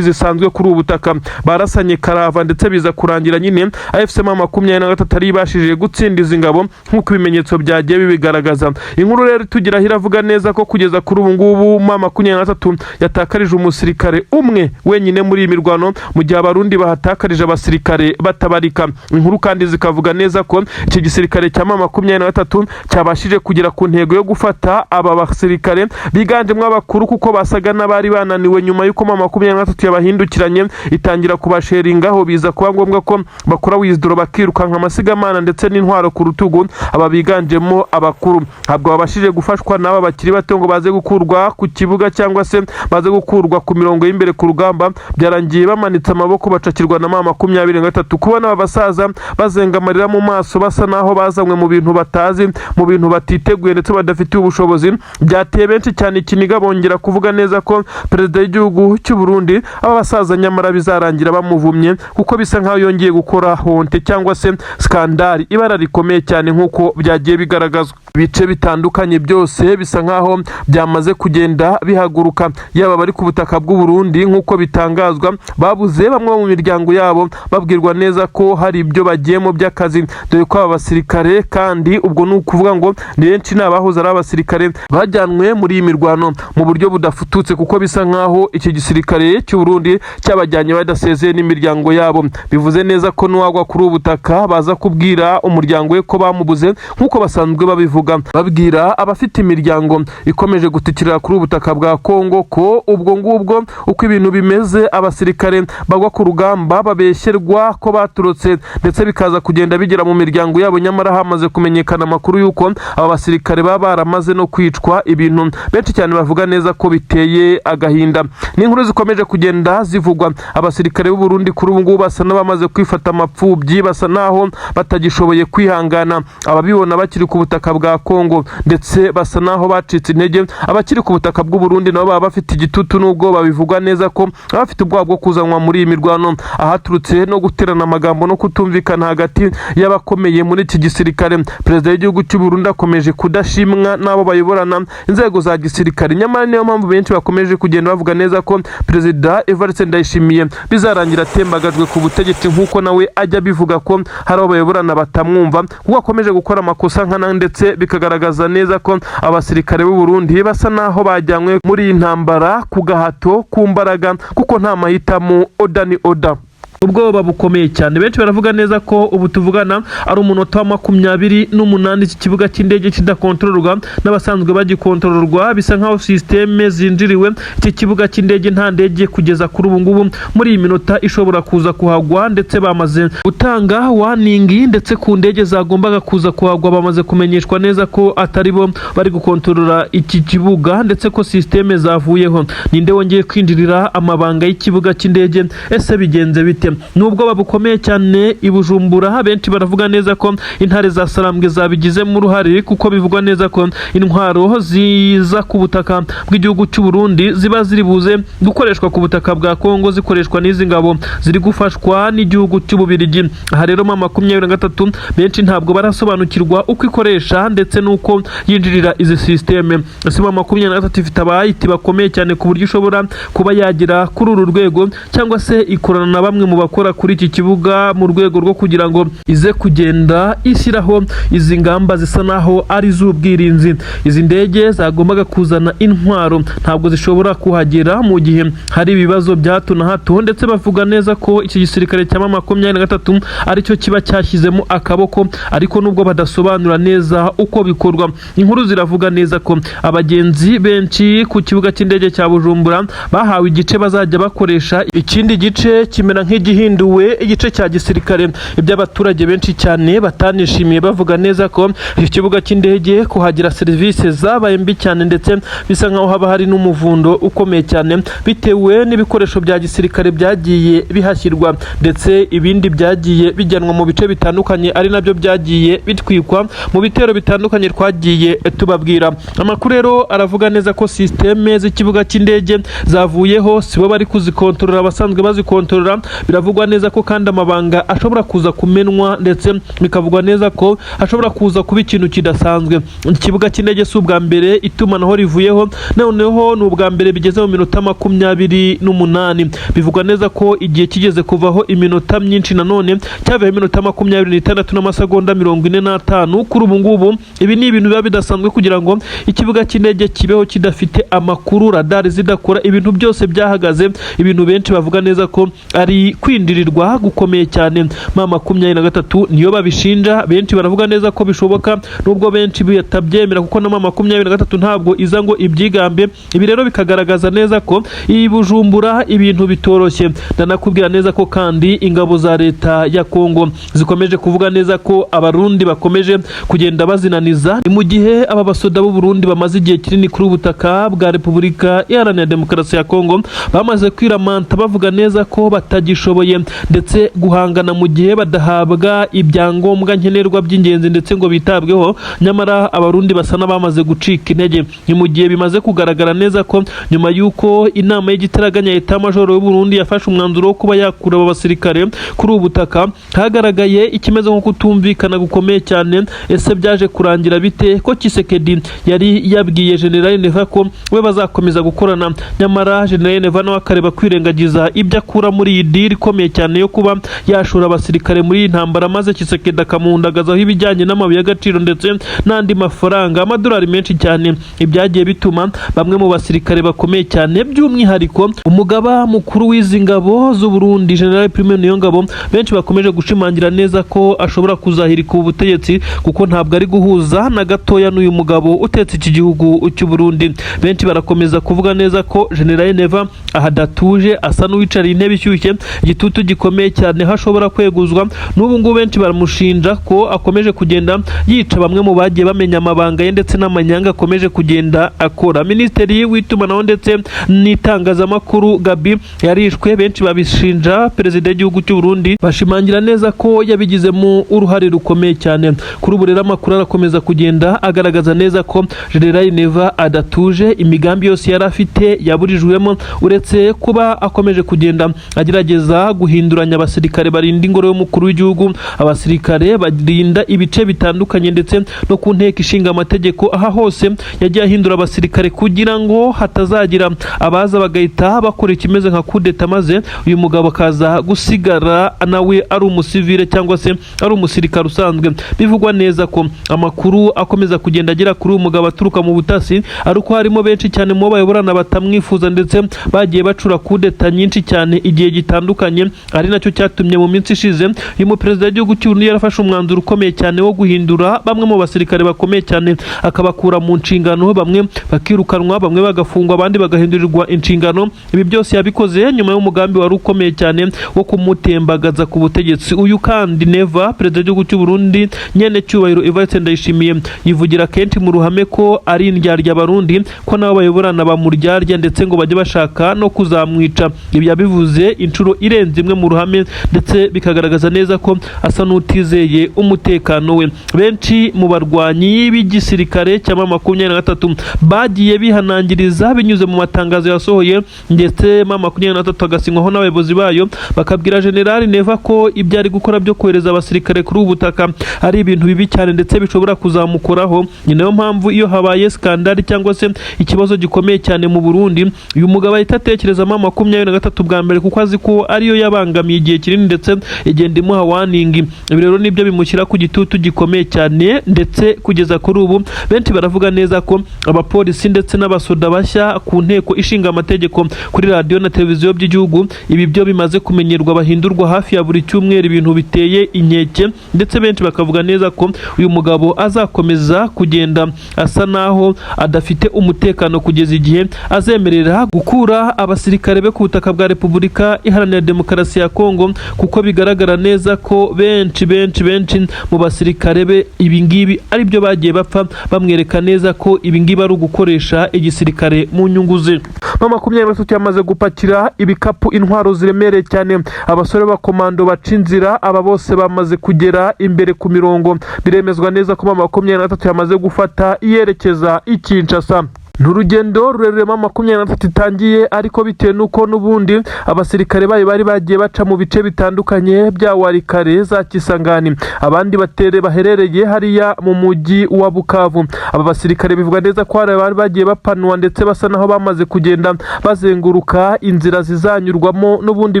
zisanzwe kuri ubu butaka. Barasanye karava, ndetse biza kurangira nyine AFC M23 ari ibashije gutsinda izi ngabo, nk'uko ibimenyetso byagiye bibigaragaza. Inkuru rero tugiraho iravuga neza ko kugeza kuri ubu ngubu M23 yatakarije umusirikare umwe wenyine muri iyi mirwano, mu gihe Abarundi bahatakarije abasirikare batabarika. Inkuru kandi zikavuga neza ko iki gisirikare cya M23 cyabashije kugera ku ntego yo gufata aba basirikare biganjemo abakuru, kuko basaga n'abari bananiwe nyuma y'uko M23 yabahindukiranye itangira kubasheringaho. Biza kuba ngombwa ko bakora withdraw, bakirukanka amasigamana ndetse n'intwaro ku rutugu. Aba biganjemo abakuru ntabwo babashije gufashwa n'aba bakiri bato ngo baze gukurwa ku kibuga cyangwa se baze gukurwa ku mirongo y'imbere ku rugamba. Byarangiye bamanitse amaboko, bacakirwa na M23. Kubona aba basaza bazenga amarira mu maso, basa naho bazanywe mu bintu batazi, mu bintu batiteguye ndetse badafitiye ubushobozi, byateye benshi cyane ikiniga, bongera kuvuga neza ko perezida w'igihugu cy'u Burundi aba basaza nyamara bizarangira bamuvumye, kuko bisa nkaho yongeye gukora honte cyangwa se scandale, ibara rikomeye cyane, nk'uko byagiye bigaragazwa. Ibice bitandukanye byose bisa nkaho byamaze kugenda bihaguruka, yaba abari ku butaka bw'u Burundi, nk'uko bitangazwa babuze bamwe mu miryango yabo, babwirwa neza ko hari ibyo bagiyemo by'akazi, dore ko aba basirikare kandi ubwo ni ukuvuga ngo ni benshi, ni abahoze ari abasirikare bajyanwe muri iyi mirwano mu buryo budafututse, kuko bisa nkaho iki gisirikare cy'u Burundi cyabajyanye badasezeye n'imiryango yabo. Bivuze neza ko n'uwagwa kuri ubu butaka baza kubwira umuryango we ko bamubuze, nk'uko basanzwe babivuga, babwira abafite imiryango ikomeje gutikirira kuri ubu butaka bwa Kongo, ko ubwo ngubwo uko ibintu bimeze, abasirikare bagwa ku rugamba babeshyerwa ko baturutse, ndetse bikaza kugenda bigera mu miryango yabo, nyamara hamaze kumenyekana amakuru y'uko aba basirikare baba baramaze no kwicwa. Ibintu benshi cyane bavuga neza ko biteye agahinda. Ni inkuru zikomeje kugenda zivugwa. Abasirikare b'u Burundi kuri ubu ngubu basa n'abamaze kwifata amapfubyi, basa naho batagishoboye kwihanganira. kwihangana. Ababibona bakiri ku butaka bwa Kongo ndetse basa naho bacitse intege. Abakiri ku butaka bw'u Burundi nabo baba bafite igitutu, n'ubwo babivugwa neza ko baba bafite ubwoba bwo kuzanwa muri iyi mirwano, ahaturutse no guterana amagambo no kutumvikana hagati y'abakomeye muri iki gisirikare. Perezida w'igihugu cy'u Burundi akomeje kudashimwa n'abo bayoborana inzego za gisirikare. Nyamara niyo mpamvu benshi bakomeje kugenda bavuga neza ko Perezida Evariste Ndayishimiye bizarangira atembagajwe ku butegetsi, nk'uko nawe ajya abivuga ko hari abo bayoborana batamwumva, kuko akomeje gukora amakosa nkana, ndetse bikagaragaza neza ko abasirikare b'u Burundi basa naho bajyanywe muri iyi ntambara ku gahato, ku mbaraga, kuko nta mahitamo, order ni order. Ubwoba bukomeye cyane. Benshi baravuga neza ko ubu tuvugana ari umunota wa 28 iki kibuga cy'indege kidakontororwa n'abasanzwe bagikontororwa. Bisa nkaho système zinjiriwe. Iki kibuga cy'indege nta ndege kugeza kuri ubu ngubu muri iyi minota ishobora kuza kuhagwa, ndetse bamaze gutanga warning, ndetse ku ndege zagombaga kuza kuhagwa bamaze kumenyeshwa neza ko atari bo bari gukontorora iki kibuga, ndetse ko système zavuyeho. Ninde wongeye kwinjirira amabanga y'ikibuga cy'indege? Ese bigenze bite? Nubwo bukomeye cyane i Bujumbura, benshi baravuga neza ko intare za Sarambwe zabigizemo uruhare, kuko bivugwa neza ko intwaro ziza ku butaka bw'igihugu cy'u Burundi ziba ziri buze gukoreshwa ku butaka bwa Kongo, zikoreshwa n'izi ngabo ziri gufashwa n'igihugu cy'Ububirigi. Aha rero M23, benshi ntabwo barasobanukirwa uko ikoresha ndetse n'uko yinjirira izi système. Ese M23 ifite abayiti bakomeye cyane ku buryo ishobora kuba yagera kuri uru rwego, cyangwa se ikorana na bamwe mu bakora kuri iki kibuga mu rwego rwo kugira ngo ize kugenda ishyiraho izi ngamba zisa naho ari iz'ubwirinzi? Izi ndege zagombaga kuzana intwaro ntabwo zishobora kuhagera mu gihe hari ibibazo bya hato na hato, ndetse bavuga neza ko iki gisirikare cya M23 aricyo kiba cyashyizemo akaboko, ariko nubwo badasobanura neza uko bikorwa. Inkuru ziravuga neza ko abagenzi benshi ku kibuga cy'indege cya Bujumbura bahawe igice bazajya bakoresha, ikindi gice kimera nk'igihinduwe igice cya gisirikare, ibyo abaturage benshi cyane batanishimiye, bavuga neza ko iki kibuga cy'indege kuhagira serivisi zabaye mbi cyane, ndetse bisa nkaho haba hari n'umuvundo ukomeye cyane bitewe n'ibikoresho bya gisirikare byagiye bihashyirwa, ndetse ibindi byagiye bijyanwa mu bice bitandukanye, ari nabyo byagiye bitwikwa mu bitero bitandukanye twagiye tubabwira. Amakuru rero aravuga neza ko système z'ikibuga cy'indege zavuyeho, sibo bari kuzikontorora abasanzwe bazikontorora. Biravugwa neza ko kandi amabanga ashobora kuza kumenwa, ndetse bikavugwa neza ko hashobora kuza kuba ikintu kidasanzwe. Ikibuga cy'indege si ubwa mbere itumanaho rivuyeho, noneho ni ubwa mbere bigeze mu minota 28. Bivugwa neza ko igihe kigeze kuvaho iminota myinshi, nanone cyavuyeho iminota 26 n'amasegonda 45. Kuri ubu ngubu ibi ni ibintu biba bidasanzwe kugira ngo ikibuga cy'indege kibeho kidafite amakuru, radari zidakora, ibintu byose byahagaze, ibintu benshi bavuga neza ko ari kwinjirirwa gukomeye cyane. M23 niyo babishinja. Benshi baravuga neza ko bishoboka, nubwo benshi batabyemera, kuko na M23 ntabwo iza ngo ibyigambe. Ibi rero bikagaragaza neza ko i Bujumbura ibintu bitoroshye. Ndanakubwira neza ko kandi ingabo za leta ya Kongo zikomeje kuvuga neza ko Abarundi bakomeje kugenda bazinaniza. Ni mu gihe aba basoda b'u Burundi bamaze igihe kinini kuri ubu butaka bwa Repubulika Iharanira Demokarasi ya Kongo bamaze kwiramanta, bavuga neza ko batagishoboye ndetse guhangana mu gihe badahabwa ibyangombwa nkenerwa by'ingenzi ndetse ngo bitabweho. Nyamara Abarundi basa n'abamaze gucika intege. Ni mu gihe bimaze kugaragara neza ko nyuma y'uko inama y'igitaraganya l'état-major y'u Burundi yafashe umwanzuro wo kuba yakura aba basirikare kuri ubu butaka, hagaragaye ikimeze nko kutumvikana gukomeye cyane. Ese byaje kurangira bite, ko Tshisekedi yari yabwiye General Neva ko we bazakomeza gukorana, nyamara General Neva nawe akareba kwirengagiza ibyo akura muri iyi deal ikomeye cyane yo kuba yashora abasirikare muri iyi ntambara, maze Tshisekedi akamuhundagazaho ibijyanye n'amabuye y'agaciro ndetse n'andi mafaranga, amadolari menshi cyane, ibyagiye bituma bamwe mu basirikare bakomeye cyane, by'umwihariko umugaba mukuru w'izi ngabo z'u Burundi General Prime Niyongabo, benshi bakomeje gushimangira neza ko ashobora kuzahirika ubu butegetsi, kuko ntabwo ari guhuza na gatoya n'uyu mugabo utetse iki gihugu cy'u Burundi. Benshi barakomeza kuvuga neza ko General Neva aha adatuje, asa n'uwicariye intebe ishyushye. Igisirikare cy'u Burundi gikomeje kugenda kivuga neza ko Igitutu gikomeye cyane, hashobora kweguzwa. N'ubu ngubu benshi baramushinja ko akomeje kugenda yica bamwe mu bagiye bamenya amabanga ye ndetse n'amanyanga akomeje kugenda akora. Minisitiri w'itumanaho ndetse n'itangazamakuru Gabi yarishwe, benshi babishinja perezida w'igihugu cy'u Burundi, bashimangira neza ko yabigizemo uruhare rukomeye cyane. Kuri ubu rero amakuru arakomeza kugenda agaragaza neza ko General Neva adatuje, imigambi yose yari afite yaburijwemo, uretse kuba akomeje kugenda agerageza guhinduranya abasirikare barinda ingoro y'umukuru w'igihugu, abasirikare barinda ibice bitandukanye ndetse no ku nteko ishinga amategeko. Aha hose yagiye ahindura abasirikare kugira ngo hatazagira abaza bagahita bakora ikimeze nka kudeta, maze uyu mugabo akaza gusigara nawe ari umusivile cyangwa se ari umusirikare usanzwe. Bivugwa neza ko amakuru akomeza kugenda agera kuri uyu mugabo aturuka mu butasi ari uko harimo benshi cyane mu bo bayoborana batamwifuza, ndetse bagiye bacura kudeta nyinshi cyane igihe gitandukanye, ari nacyo cyatumye mu minsi ishize uyu muperezida w'igihugu cy'u Burundi yarafashe umwanzuro ukomeye cyane wo guhindura bamwe mu basirikare bakomeye cyane, akabakura mu nshingano, bamwe bakirukanwa, bamwe bagafungwa, abandi bagahindurirwa inshingano. Ibi byose yabikoze nyuma y'umugambi wari ukomeye cyane wo kumutembagaza ku butegetsi. Uyu kandi Neva, perezida w'igihugu cy'u Burundi nyene cyubahiro Evariste Ndayishimiye, yivugira kenshi mu ruhame ko ari indyarya Abarundi, ko nabo bayoborana bamuryarya, ndetse ngo bajye bashaka no kuzamwica. Ibi yabivuze inshuro irenze imwe mu ruhame, ndetse bikagaragaza neza ko asa n'utizeye umutekano we. Benshi mu barwanyi b'igisirikare cya M23 bagiye bihanangiriza binyuze mu matangazo yasohoye, ndetse M23 agasinywaho n'abayobozi bayo, bakabwira General Neva ko ibyo ari gukora byo kohereza abasirikare kuri ubu butaka ari ibintu bibi cyane, ndetse bishobora kuzamukoraho. Ni nayo mpamvu iyo habaye skandali cyangwa se ikibazo gikomeye cyane mu Burundi, uyu mugabo ahita atekereza M23 bwa mbere, kuko azi ko ariyo yabangamiye igihe kinini ndetse igenda imuha warning. Ibi rero nibyo bimushyira ku gitutu gikomeye cyane, ndetse kugeza kuri ubu benshi baravuga neza ko abapolisi ndetse n'abasoda bashya ku nteko ishinga amategeko, kuri radiyo na televiziyo by'igihugu, ibi byo bimaze kumenyerwa, bahindurwa hafi ya buri cyumweru, ibintu biteye inkeke, ndetse benshi bakavuga neza ko uyu mugabo azakomeza kugenda asa naho adafite umutekano kugeza igihe azemerera gukura abasirikare be ku butaka bwa Repubulika Iharanira Demokarasi ya Kongo, kuko bigaragara neza ko benshi benshi benshi mu basirikare be ibi ngibi ari byo bagiye bapfa, bamwereka neza ko ibi ngibi ari ugukoresha igisirikare mu nyungu ze. M23 yamaze gupakira ibikapu intwaro ziremereye cyane, abasore b'abakomando baca inzira, aba bose bamaze kugera imbere ku mirongo. Biremezwa neza ko M23 yamaze gufata iyerekeza i Kinshasa. Ni urugendo rurerure M23 itangiye, ariko bitewe n'uko n'ubundi abasirikare bayo bari bagiye baca mu bice bitandukanye bya Walikale, za Kisangani, abandi batere baherereye hariya mu mujyi wa Bukavu. Aba basirikare bivuga neza ko hari abari bagiye bapanuwa, ndetse basa naho bamaze kugenda bazenguruka inzira zizanyurwamo. N'ubundi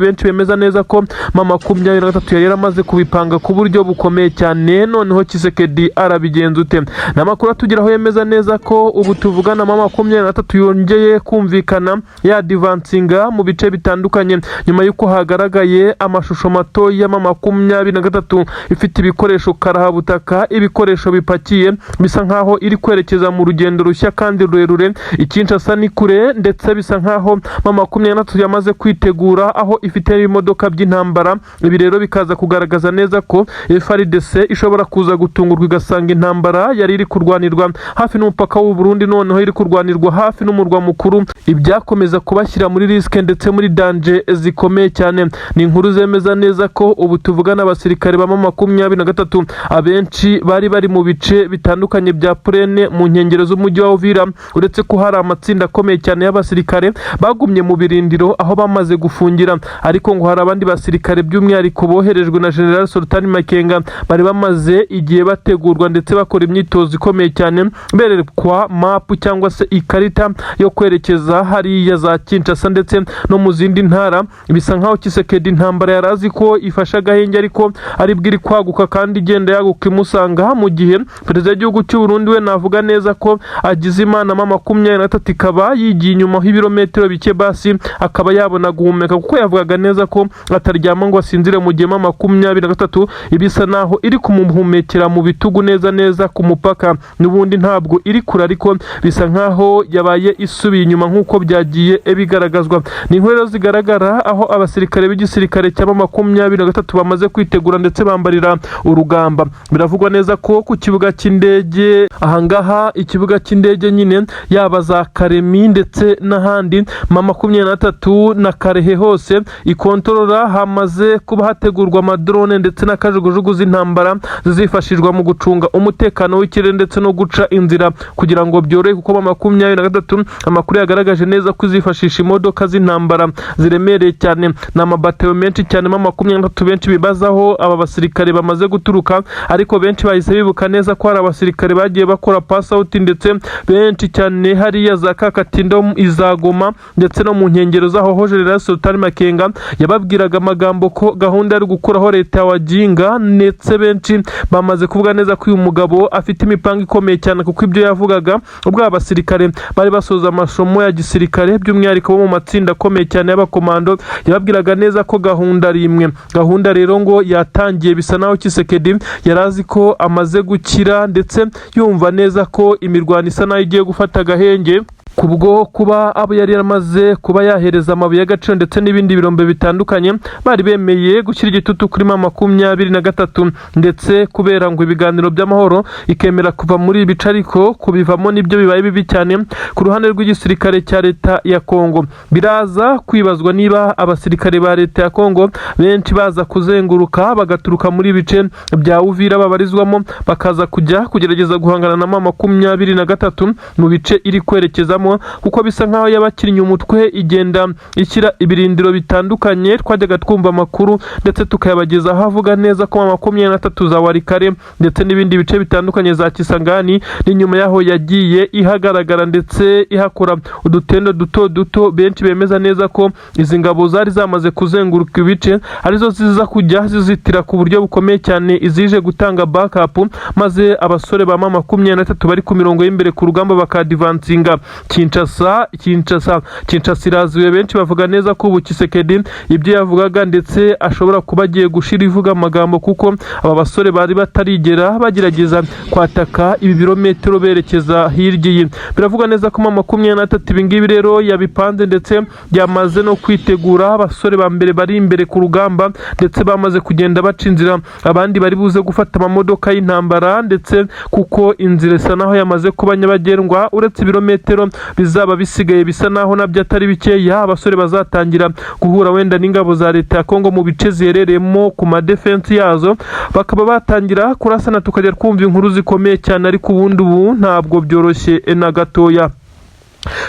benshi bemeza neza ko M23 yari yaramaze kubipanga ku buryo bukomeye cyane. Noneho Tshisekedi arabigenza ute? Ni amakuru atugeraho yemeza neza ko ubu tuvugana M23 yongeye kumvikana yadvancinga mu bice bitandukanye, nyuma y'uko hagaragaye amashusho mato ya M23 ifite ibikoresho karahabutaka, ibikoresho bipakiye, bisa nkaho iri kwerekeza mu rugendo rushya kandi rurerure. I Kinshasa ni kure, ndetse bisa nkaho M23 yamaze kwitegura, aho ifite ibimodoka by'intambara. Ibi rero bikaza kugaragaza neza ko FARDC ishobora kuza gutungurwa igasanga intambara yari iri kurwanirwa hafi n'umupaka w'u Burundi noneho iri kurwanirwa hafi n'umurwa mukuru, ibyakomeza kubashyira muri risque ndetse muri danger zikomeye cyane. Ni inkuru zemeza neza ko ubu tuvugana abasirikare ba M23 abenshi bari bari mu bice bitandukanye bya Plaine mu nkengero z'umujyi wa Uvira, uretse ko hari amatsinda akomeye cyane y'abasirikare bagumye mu birindiro aho bamaze gufungira, ariko ngo hari abandi basirikare by'umwihariko boherejwe na General Sultan Makenga bari bamaze igihe bategurwa ndetse bakora imyitozo ikomeye cyane, berekwa mapu cyangwa se ikarita yo kwerekeza hariya za Kinshasa ndetse no mu zindi ntara. Bisa nkaho Tshisekedi intambara yari azi ko ifashe agahenge, ariko aribwo iri kwaguka kandi igenda yaguka imusanga, mu gihe perezida w'igihugu cy'u Burundi we navuga neza ko agize Imana M23 ikaba yigiye inyuma ibirometero bike, basi akaba yabona guhumeka, kuko yavugaga neza ko ataryama ngo asinzire mu gihe M23 ibisa naho iri kumuhumekera mu bitugu neza neza ku mupaka. N'ubundi ntabwo iri kure, ariko bisa nkaho naho yabaye isubiye inyuma nk'uko byagiye bigaragazwa. Ni inkuru rero zigaragara aho abasirikare b'igisirikare cya 23 bamaze kwitegura ndetse bambarira urugamba. Biravugwa neza ko ku kibuga cy'indege ahangaha, ikibuga cy'indege nyine, yaba za Karemi ndetse n'ahandi, M23 na Karehe hose ikontorora, hamaze kuba hategurwa amadrone ndetse na kajugujugu z'intambara zizifashishwa mu gucunga umutekano w'ikirere ndetse no guca inzira kugira ngo byorohe, kuko M23 amakuru yagaragaje neza ko izifashisha imodoka z'intambara ziremereye cyane. Ni amabatayo menshi cyane M23 benshi bibazaho aba basirikare bamaze guturuka, ariko benshi bahise bibuka neza ko hari abasirikare bagiye bakora pass out ndetse benshi cyane hariya za Kakatindo, iza Goma ndetse no mu nkengero zaho, ho General Sultan Makenga yababwiraga amagambo ko gahunda ari gukuraho leta ya Waginga, ndetse benshi bamaze kuvuga neza ko uyu mugabo afite imipango ikomeye cyane, kuko ibyo yavugaga ubwo aba basirikare bari basoza amasomo ya gisirikare, by'umwihariko bo mu matsinda akomeye cyane y'abakomando, yababwiraga neza ko gahunda ari imwe. Gahunda rero ngo yatangiye, bisa naho Tshisekedi yari azi ko amaze gukira ndetse yumva neza ko imirwano isa naho igiye gufata agahenge, kubwo kuba abo yari yaramaze kuba yahereza amabuye y'agaciro ndetse n'ibindi birombe bitandukanye bari bemeye gushyira igitutu kuri M23, ndetse kubera ngo ibiganiro by'amahoro ikemera kuva muri ibi bice, ariko kubivamo nibyo bibaye bibi cyane ku ruhande rw'igisirikare cya leta ya Kongo. Biraza kwibazwa niba abasirikare ba leta ya Kongo benshi baza kuzenguruka bagaturuka muri ibice bya Uvira babarizwamo, bakaza kujya kugerageza guhangana na M23 mu bice iri kwerekezamo, kuko bisa nkaho yabakinnye umutwe igenda ishyira ibirindiro bitandukanye. Twajyaga twumva amakuru ndetse tukayabagezaho avuga neza ko 23 za Walikale ndetse n'ibindi bice bitandukanye za Kisangani n'inyuma yaho yagiye ihagaragara ndetse ihakora udutendo duto duto. Benshi bemeza neza ko izi ngabo zari zamaze kuzenguruka ibice arizo ziza kujya zizitira ku buryo bukomeye cyane izije gutanga backup, maze abasore ba M23 bari ku mirongo y'imbere ku rugamba bakadivansinga. Kinshasa, Kinshasa, Kinshasa iraziwe. Benshi bavuga neza ko ubu Tshisekedi ibyo yavugaga ndetse ashobora kuba agiye gushira ivuga amagambo, kuko aba basore bari batarigera bagerageza kwataka ibi birometero berekeza hirya iyi. Biravuga neza ko M23 ibi ngibi rero yabipanze ndetse yamaze no kwitegura. Abasore ba mbere bari imbere ku rugamba ndetse bamaze kugenda baca inzira abandi bari buze gufata amamodoka y'intambara, ndetse kuko inzira isa naho yamaze kuba nyabagendwa, uretse ibirometero bizaba bisigaye bisa naho nabyo atari bikeya. Abasore bazatangira guhura wenda n'ingabo za leta ya Kongo mu bice ziherereyemo ku madefensi yazo, bakaba batangira kurasana, tukajya twumva inkuru zikomeye cyane, ariko ubundi ubu ntabwo byoroshye na gatoya.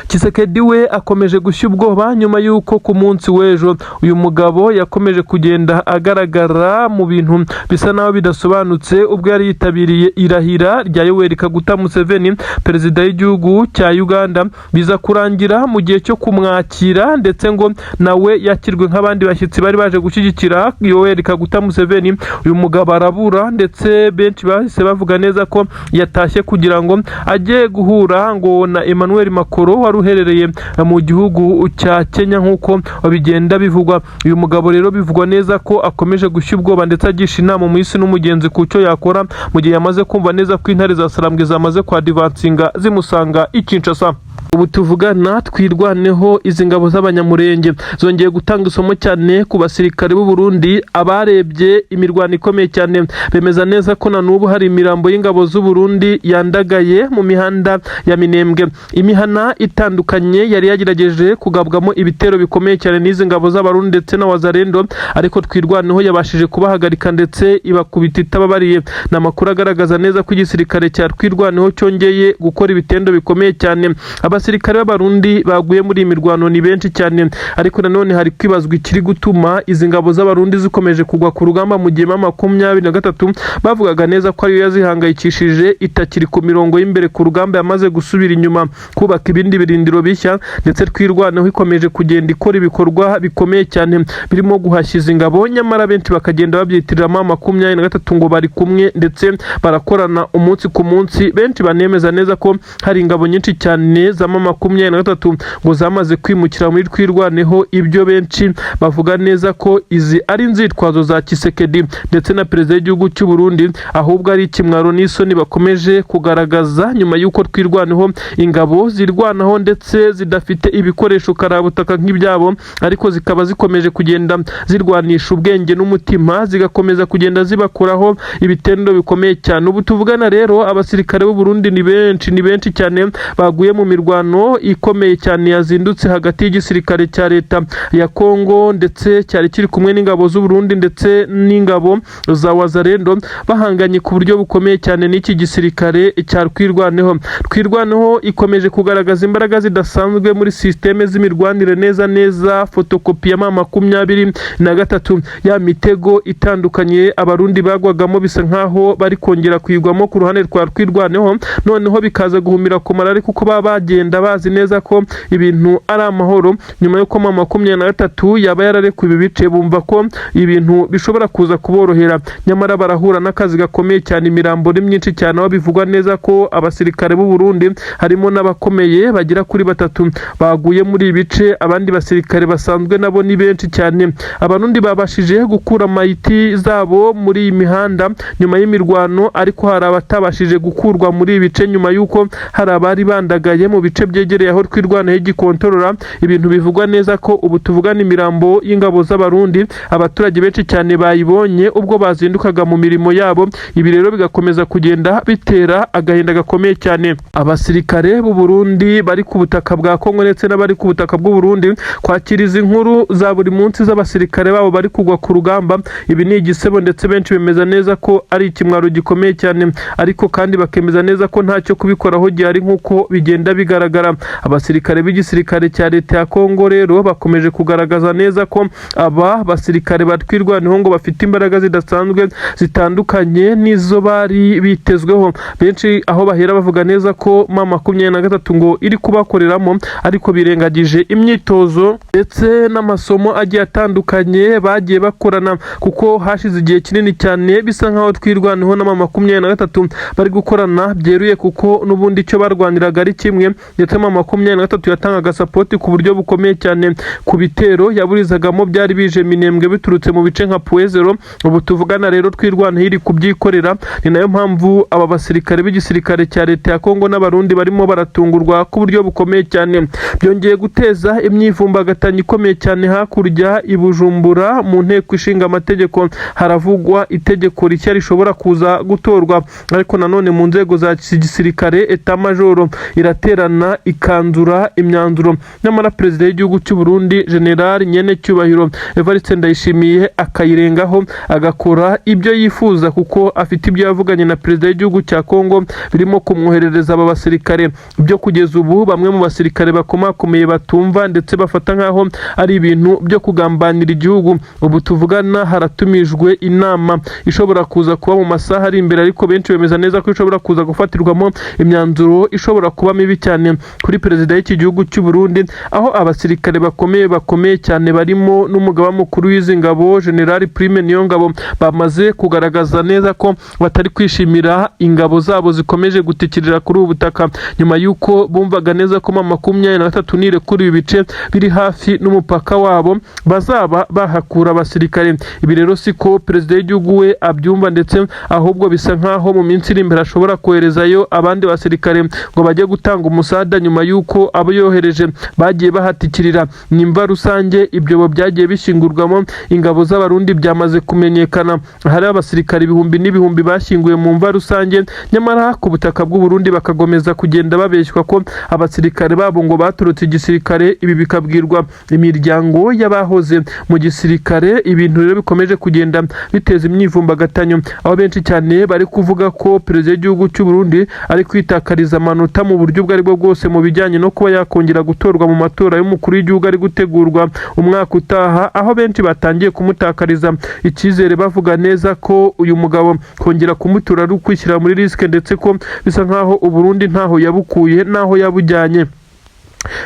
Tshisekedi we akomeje gushya ubwoba nyuma y'uko ku munsi w'ejo uyu mugabo yakomeje kugenda agaragara mu bintu bisa naho bidasobanutse, ubwo yari yitabiriye irahira rya Yoweri Kaguta Museveni, perezida w'igihugu cya Uganda, biza kurangira mu gihe cyo kumwakira ndetse ngo nawe yakirwe nk'abandi bashyitsi bari baje gushyigikira Yoweri Kaguta Museveni, uyu mugabo arabura, ndetse benshi bahise bavuga neza ko yatashye kugira ngo ajye guhura ngo na Emmanuel Macron wari uherereye mu gihugu cya Kenya, nk'uko bigenda bivugwa. Uyu mugabo rero bivugwa neza ko akomeje gushya ubwoba ndetse agisha inama umuhisi n'umugenzi ku cyo yakora mu gihe yamaze kumva neza ko intare za Sarambwe zamaze kwadivansinga zimusanga i Kinshasa. Ubu tuvugana, Twirwaneho, izi ngabo z'Abanyamurenge zongeye gutanga isomo cyane ku basirikare b'u Burundi. Abarebye imirwano ikomeye cyane bemeza neza ko na n'ubu hari imirambo y'ingabo z'u Burundi yandagaye mu mihanda ya Minembwe. Imihana itandukanye yari yagerageje kugabwamo ibitero bikomeye cyane n'izi ngabo z'Abarundi ndetse na Wazalendo, ariko Twirwaneho yabashije kubahagarika ndetse ibakubita itababariye. Ni amakuru agaragaza neza ko igisirikare cya Twirwaneho cyongeye gukora ibitendo bikomeye cyane. Abasirikare b'Abarundi baguye muri iyi mirwano ni benshi cyane, ariko nanone hari kwibazwa ikiri gutuma izi ngabo z'Abarundi zikomeje kugwa ku rugamba mu gihe M23 bavugaga neza ko ariyo yazihangayikishije itakiri ku mirongo y'imbere ku rugamba, yamaze gusubira inyuma kubaka ibindi birindiro bishya. Ndetse Twirwaneho ikomeje kugenda ikora ibikorwa bikomeye cyane birimo guhashya izi ngabo, nyamara benshi bakagenda babyitirira M23 ngo bari kumwe ndetse barakorana umunsi ku munsi. Benshi banemeza neza ko hari ingabo nyinshi cyane za za M23 ngo zamaze kwimukira muri Twirwaneho. Ibyo benshi bavuga neza ko izi ari inzitwazo za Tshisekedi ndetse na perezida w'igihugu cy'u Burundi, ahubwo ari ikimwaro n'isoni bakomeje kugaragaza nyuma y'uko Twirwaneho ingabo zirwanaho ndetse zidafite ibikoresho karabutaka nk'ibyabo, ariko zikaba zikomeje kugenda zirwanisha ubwenge n'umutima, zigakomeza kugenda zibakuraho ibitendo bikomeye cyane. Ubu tuvugana rero, abasirikare b'u Burundi ni benshi, ni benshi cyane baguye mu mirwano ikomeye cyane yazindutse hagati y'igisirikare cya leta ya Kongo ndetse cyari kiri kumwe n'ingabo z'u Burundi ndetse n'ingabo za Wazalendo, bahanganye ku buryo bukomeye cyane n'iki gisirikare cya Twirwaneho. Twirwaneho ikomeje kugaragaza imbaraga zidasanzwe muri système z'imirwanire, neza neza fotokopi ya M23. Ya mitego itandukanye Abarundi bagwagamo bisa nkaho bari kongera kuyigwamo ku ruhande rwa Twirwaneho, noneho bikaza guhumira ku marari, kuko baba bagenda bazi neza ko ibintu ari amahoro. Nyuma y'uko M23 yaba yararekuye ibi bice, bumva ko ibintu bishobora kuza kuborohera, nyamara barahura n'akazi gakomeye cyane. Imirambo ni myinshi cyane, aho bivugwa neza ko abasirikare b'u Burundi harimo n'abakomeye bagera kuri batatu baguye muri ibi bice. Abandi basirikare basanzwe nabo ni benshi cyane. Abarundi babashije gukura mayiti zabo muri iyi mihanda nyuma y'imirwano, ariko hari abatabashije gukurwa muri ibi bice nyuma y'uko hari abari bandagaye mu bice byegereye aho Twirwanaho igikontorora. Ibintu bivugwa neza ko ubu tuvugana imirambo y'ingabo z'Abarundi abaturage benshi cyane bayibonye ubwo bazindukaga mu mirimo yabo. Ibi rero bigakomeza kugenda bitera agahinda gakomeye cyane abasirikare b'u Burundi bari ku butaka bwa Kongo ndetse n'abari ku butaka bw'u Burundi. Kwakira izi nkuru za buri munsi z'abasirikare babo bari kugwa ku rugamba, ibi ni igisebo, ndetse benshi bemeza neza ko ari ikimwaro gikomeye cyane, ariko kandi bakemeza neza ko ntacyo kubikoraho gihari nk'uko bigenda bigaragara. Abasirikare b'igisirikare cya leta ya Kongo rero bakomeje kugaragaza neza ko aba basirikare batwirwaneho ngo bafite imbaraga zidasanzwe zitandukanye n'izo bari bitezweho. Benshi aho bahera bavuga neza ko M23 ngo iri kubakoreramo, ariko birengagije imyitozo ndetse n'amasomo agiye atandukanye bagiye bakorana, kuko hashize igihe kinini cyane bisa nkaho Twirwaneho na M23 bari gukorana byeruye, kuko n'ubundi icyo barwaniraga ari kimwe, ndetse M23 yatangaga support ku buryo bukomeye cyane ku bitero yaburizagamo byari bije Minembwe biturutse mu bice nka Puezero. Ubu tuvugana rero Twirwaneho iri kubyikorera. Ni nayo mpamvu aba basirikare b'igisirikare cya leta ya Kongo n'Abarundi barimo baratungurwa ku buryo bukomeye cyane. Byongeye guteza imyivumbagatanyo ikomeye cyane hakurya i Bujumbura mu nteko ishinga amategeko. Haravugwa itegeko rishya rishobora kuza gutorwa, ariko nanone mu nzego za gisirikare état-major iraterana ikanzura imyanzuro, nyamara perezida w'igihugu cy'u Burundi, General Nyenecyubahiro Evariste Ndayishimiye, akayirengaho agakora ibyo yifuza, kuko afite ibyo yavuganye na perezida w'igihugu cya Kongo birimo kumwoherereza aba basirikare. Byo kugeza ubu bamwe mu basirikare bakomakomeye batumva ndetse bafata nk'aho ari ibintu byo kugambanira igihugu. Ubu tuvugana haratumijwe inama ishobora kuza kuba mu masaha ari imbere, ariko benshi bemeza neza ko ishobora kuza gufatirwamo imyanzuro ishobora kuba mibi cyane kuri perezida w'iki gihugu cy'u Burundi, aho abasirikare bakomeye bakomeye cyane barimo n'umugaba mukuru w'izi ngabo, General Prime Niyongabo, bamaze kugaragaza neza ko batari kwishimira ingabo zabo zikomeje gutikirira kuri ubu butaka, nyuma y'uko bumvaga neza ko M23 nirekura ibi bice biri hafi n'umupaka wabo bazaba bahakura abasirikare. Ibi rero siko perezida w'igihugu we abyumva, ndetse ahubwo bisa nkaho mu minsi iri imbere ashobora koherezayo abandi basirikare ngo bajye gutanga umusada, nyuma y'uko abo yohereje bagiye bahatikirira. Nimva rusange ibyobo byagiye bishyingurwamo ingabo z'Abarundi byamaze kumenyekana. Hari abasirikare ibihumbi n'ibihumbi bashyinguye mu mva rusange, nyamara ku butaka bw'u Burundi bakakomeza kugenda babeshywa ko abasirikare babo ngo baturutse igisirikare. Ibi bikabwirwa imiryango y'abahoze mu gisirikare. Ibintu rero bikomeje kugenda biteza imyivumbagatanyo, aho benshi cyane bari kuvuga ko perezida w'igihugu cy'u Burundi ari kwitakariza amanota mu buryo ubwo aribwo bwose mu bijyanye no kuba yakongera gutorwa mu matora y'umukuru w'igihugu ari gutegurwa umwaka utaha, aho benshi batangiye kumutakariza icyizere, bavuga neza ko uyu mugabo kongera kumutura ari ukwishyira muri risque, ndetse ko bisa nkaho Uburundi ntaho yabukuye n'aho yabujyanye.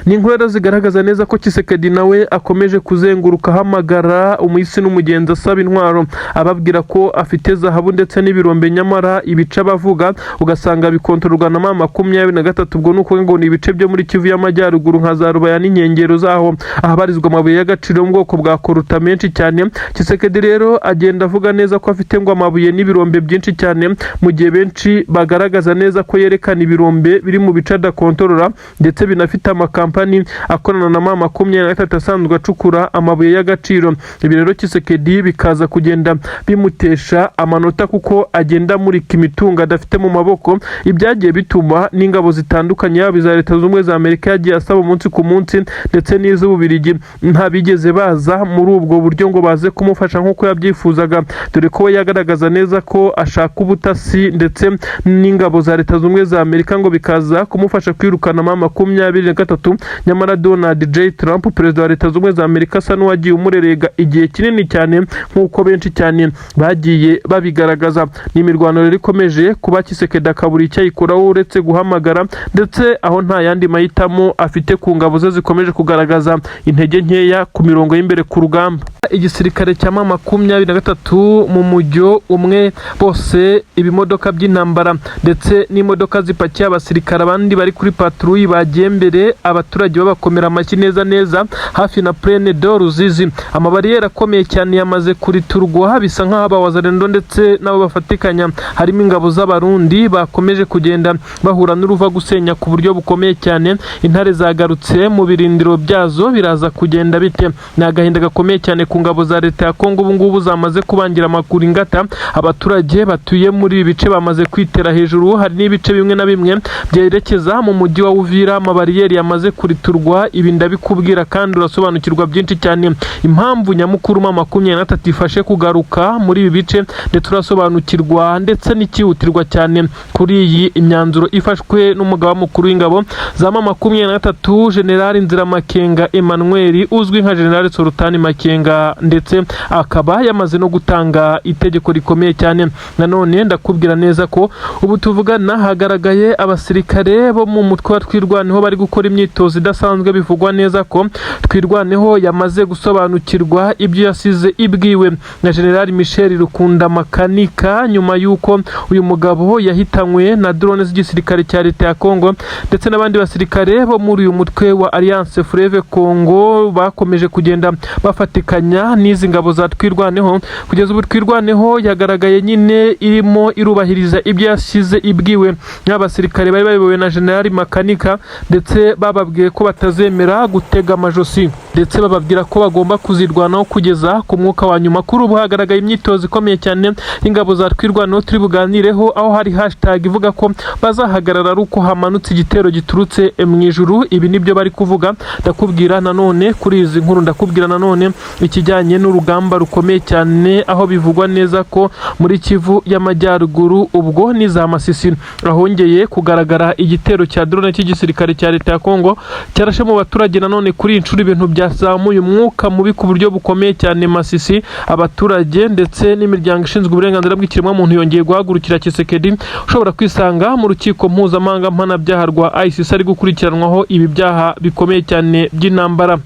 Ni inkuru rero zigaragaza neza ko Tshisekedi nawe akomeje kuzenguruka ahamagara umuhisi n'umugenzi asaba intwaro, ababwira ko afite zahabu ndetse n'ibirombe, nyamara ibice abavuga ugasanga bikontororwa na M23. Ubwo ni ukuvuga ngo ni ibice byo muri Kivu y'Amajyaruguru nka za Rubaya n'inkengero zaho, ahabarizwa amabuye y'agaciro yo mu bwoko bwa coltan menshi cyane. Tshisekedi rero agenda avuga neza ko afite ngo amabuye n'ibirombe byinshi cyane, mu gihe benshi bagaragaza neza ko yerekana ibirombe biri mu bice adakontorora, ndetse binafite amakampani akorana na M23 asanzwe acukura amabuye y'agaciro. Ibi rero Tshisekedi bikaza kugenda bimutesha amanota, kuko agenda amurika imitungo adafite mu maboko, ibyagiye bituma n'ingabo zitandukanye, yaba iza Leta Zunze Ubumwe za Amerika yagiye asaba umunsi ku munsi ndetse n'iz'Ububirigi, ntabigeze baza muri ubwo buryo ngo baze kumufasha nk'uko yabyifuzaga, dore ko we yagaragaza neza ko ashaka ubutasi ndetse n'ingabo za Leta Zunze Ubumwe za Amerika ngo bikaza kumufasha kwirukana M23. Nyamara Donald J Trump, perezida wa Leta Zunze Ubumwe za Amerika, asa n'uwagiye umurerega igihe kinini cyane, nk'uko benshi cyane bagiye babigaragaza. Ni imirwano rero ikomeje kuba, Tshisekedi akabura icyo ayikoraho uretse guhamagara, ndetse aho nta yandi mahitamo afite ku ngabo ze zikomeje kugaragaza intege nkeya ku mirongo y'imbere ku rugamba. Igisirikare cya M23 mu mujyo umwe bose, ibimodoka by'intambara ndetse n'imodoka zipakiye abasirikare, abandi bari kuri patrouille, bagiye mbere, abaturage babakomera amashyi neza neza hafi na Plaine de Ruzizi. Amabariyeri akomeye cyane yamaze kuriturwa, bisa nk'aho abawazalendo ndetse n'abo bafatikanya harimo ingabo z'Abarundi bakomeje kugenda bahura n'uruva gusenya ku buryo bukomeye cyane. Intare zagarutse mu birindiro byazo, biraza kugenda bite? Ni agahinda gakomeye cyane ku ngabo za leta ya Kongo ubu ngubu zamaze kubangira amakuru ingata. Abaturage batuye muri ibi bice bamaze kwitera hejuru. Hari n'ibice bimwe na bimwe byerekeza mu mujyi wa Uvira amabariyeri yamaze kuriturwa. Ibi ndabikubwira kandi urasobanukirwa byinshi cyane impamvu nyamukuru M23 ifashe kugaruka muri ibi bice, ndetse urasobanukirwa ndetse n'ikihutirwa cyane kuri iyi imyanzuro ifashwe n'umugaba mukuru w'ingabo za M23, General Nziramakenga Emmanuel uzwi nka General Sultani Makenga, ndetse akaba yamaze no gutanga itegeko rikomeye cyane. Nanone ndakubwira neza ko ubu tuvugana hagaragaye abasirikare bo mu mutwe wa Twirwaneho bari gukora imyitozo idasanzwe. Bivugwa neza ko Twirwaneho yamaze gusobanukirwa ibyo yasize ibwiwe na General Michel Rukunda Makanika, nyuma y'uko uyu mugabo yahitanywe na drone z'igisirikare cya leta ya Congo ndetse n'abandi basirikare bo muri uyu mutwe wa Alliance Fleuve Congo bakomeje kugenda bafatikanya n'izi ngabo za Twirwaneho. Kugeza ubu Twirwaneho yagaragaye nyine irimo irubahiriza ibyo yasize ibwiwe n'abasirikare bari bayobowe na General Makanika, ndetse bababwiye ko batazemera gutega amajosi, ndetse bababwira ko bagomba kuzirwanaho kugeza ku mwuka wa nyuma. Kuri ubu hagaragaye imyitozo ikomeye cyane y'ingabo za Twirwaneho turi buganireho, aho hari hashtag ivuga ko bazahagarara ari uko hamanutse igitero giturutse mu ijuru. Ibi nibyo bari kuvuga. Ndakubwira nanone kuri izi nkuru, ndakubwira nanone ikijyanye n'urugamba rukomeye cyane, aho bivugwa neza ko muri Kivu y'Amajyaruguru, ubwo ni za Masisi, ahongeye kugaragara igitero cya drone cy'igisirikare cya leta ya Kongo cyarashe mu baturage. Nanone kuri iyi nshuro ibintu byazamuye umwuka mubi ku buryo bukomeye cyane. Masisi, abaturage ndetse n'imiryango ishinzwe uburenganzira bw'ikiremwamuntu yongeye guhagurukira Tshisekedi, ushobora kwisanga mu rukiko mpuzamahanga mpanabyaha rwa ICC ari gukurikiranwaho ibi byaha bikomeye cyane by'intambara.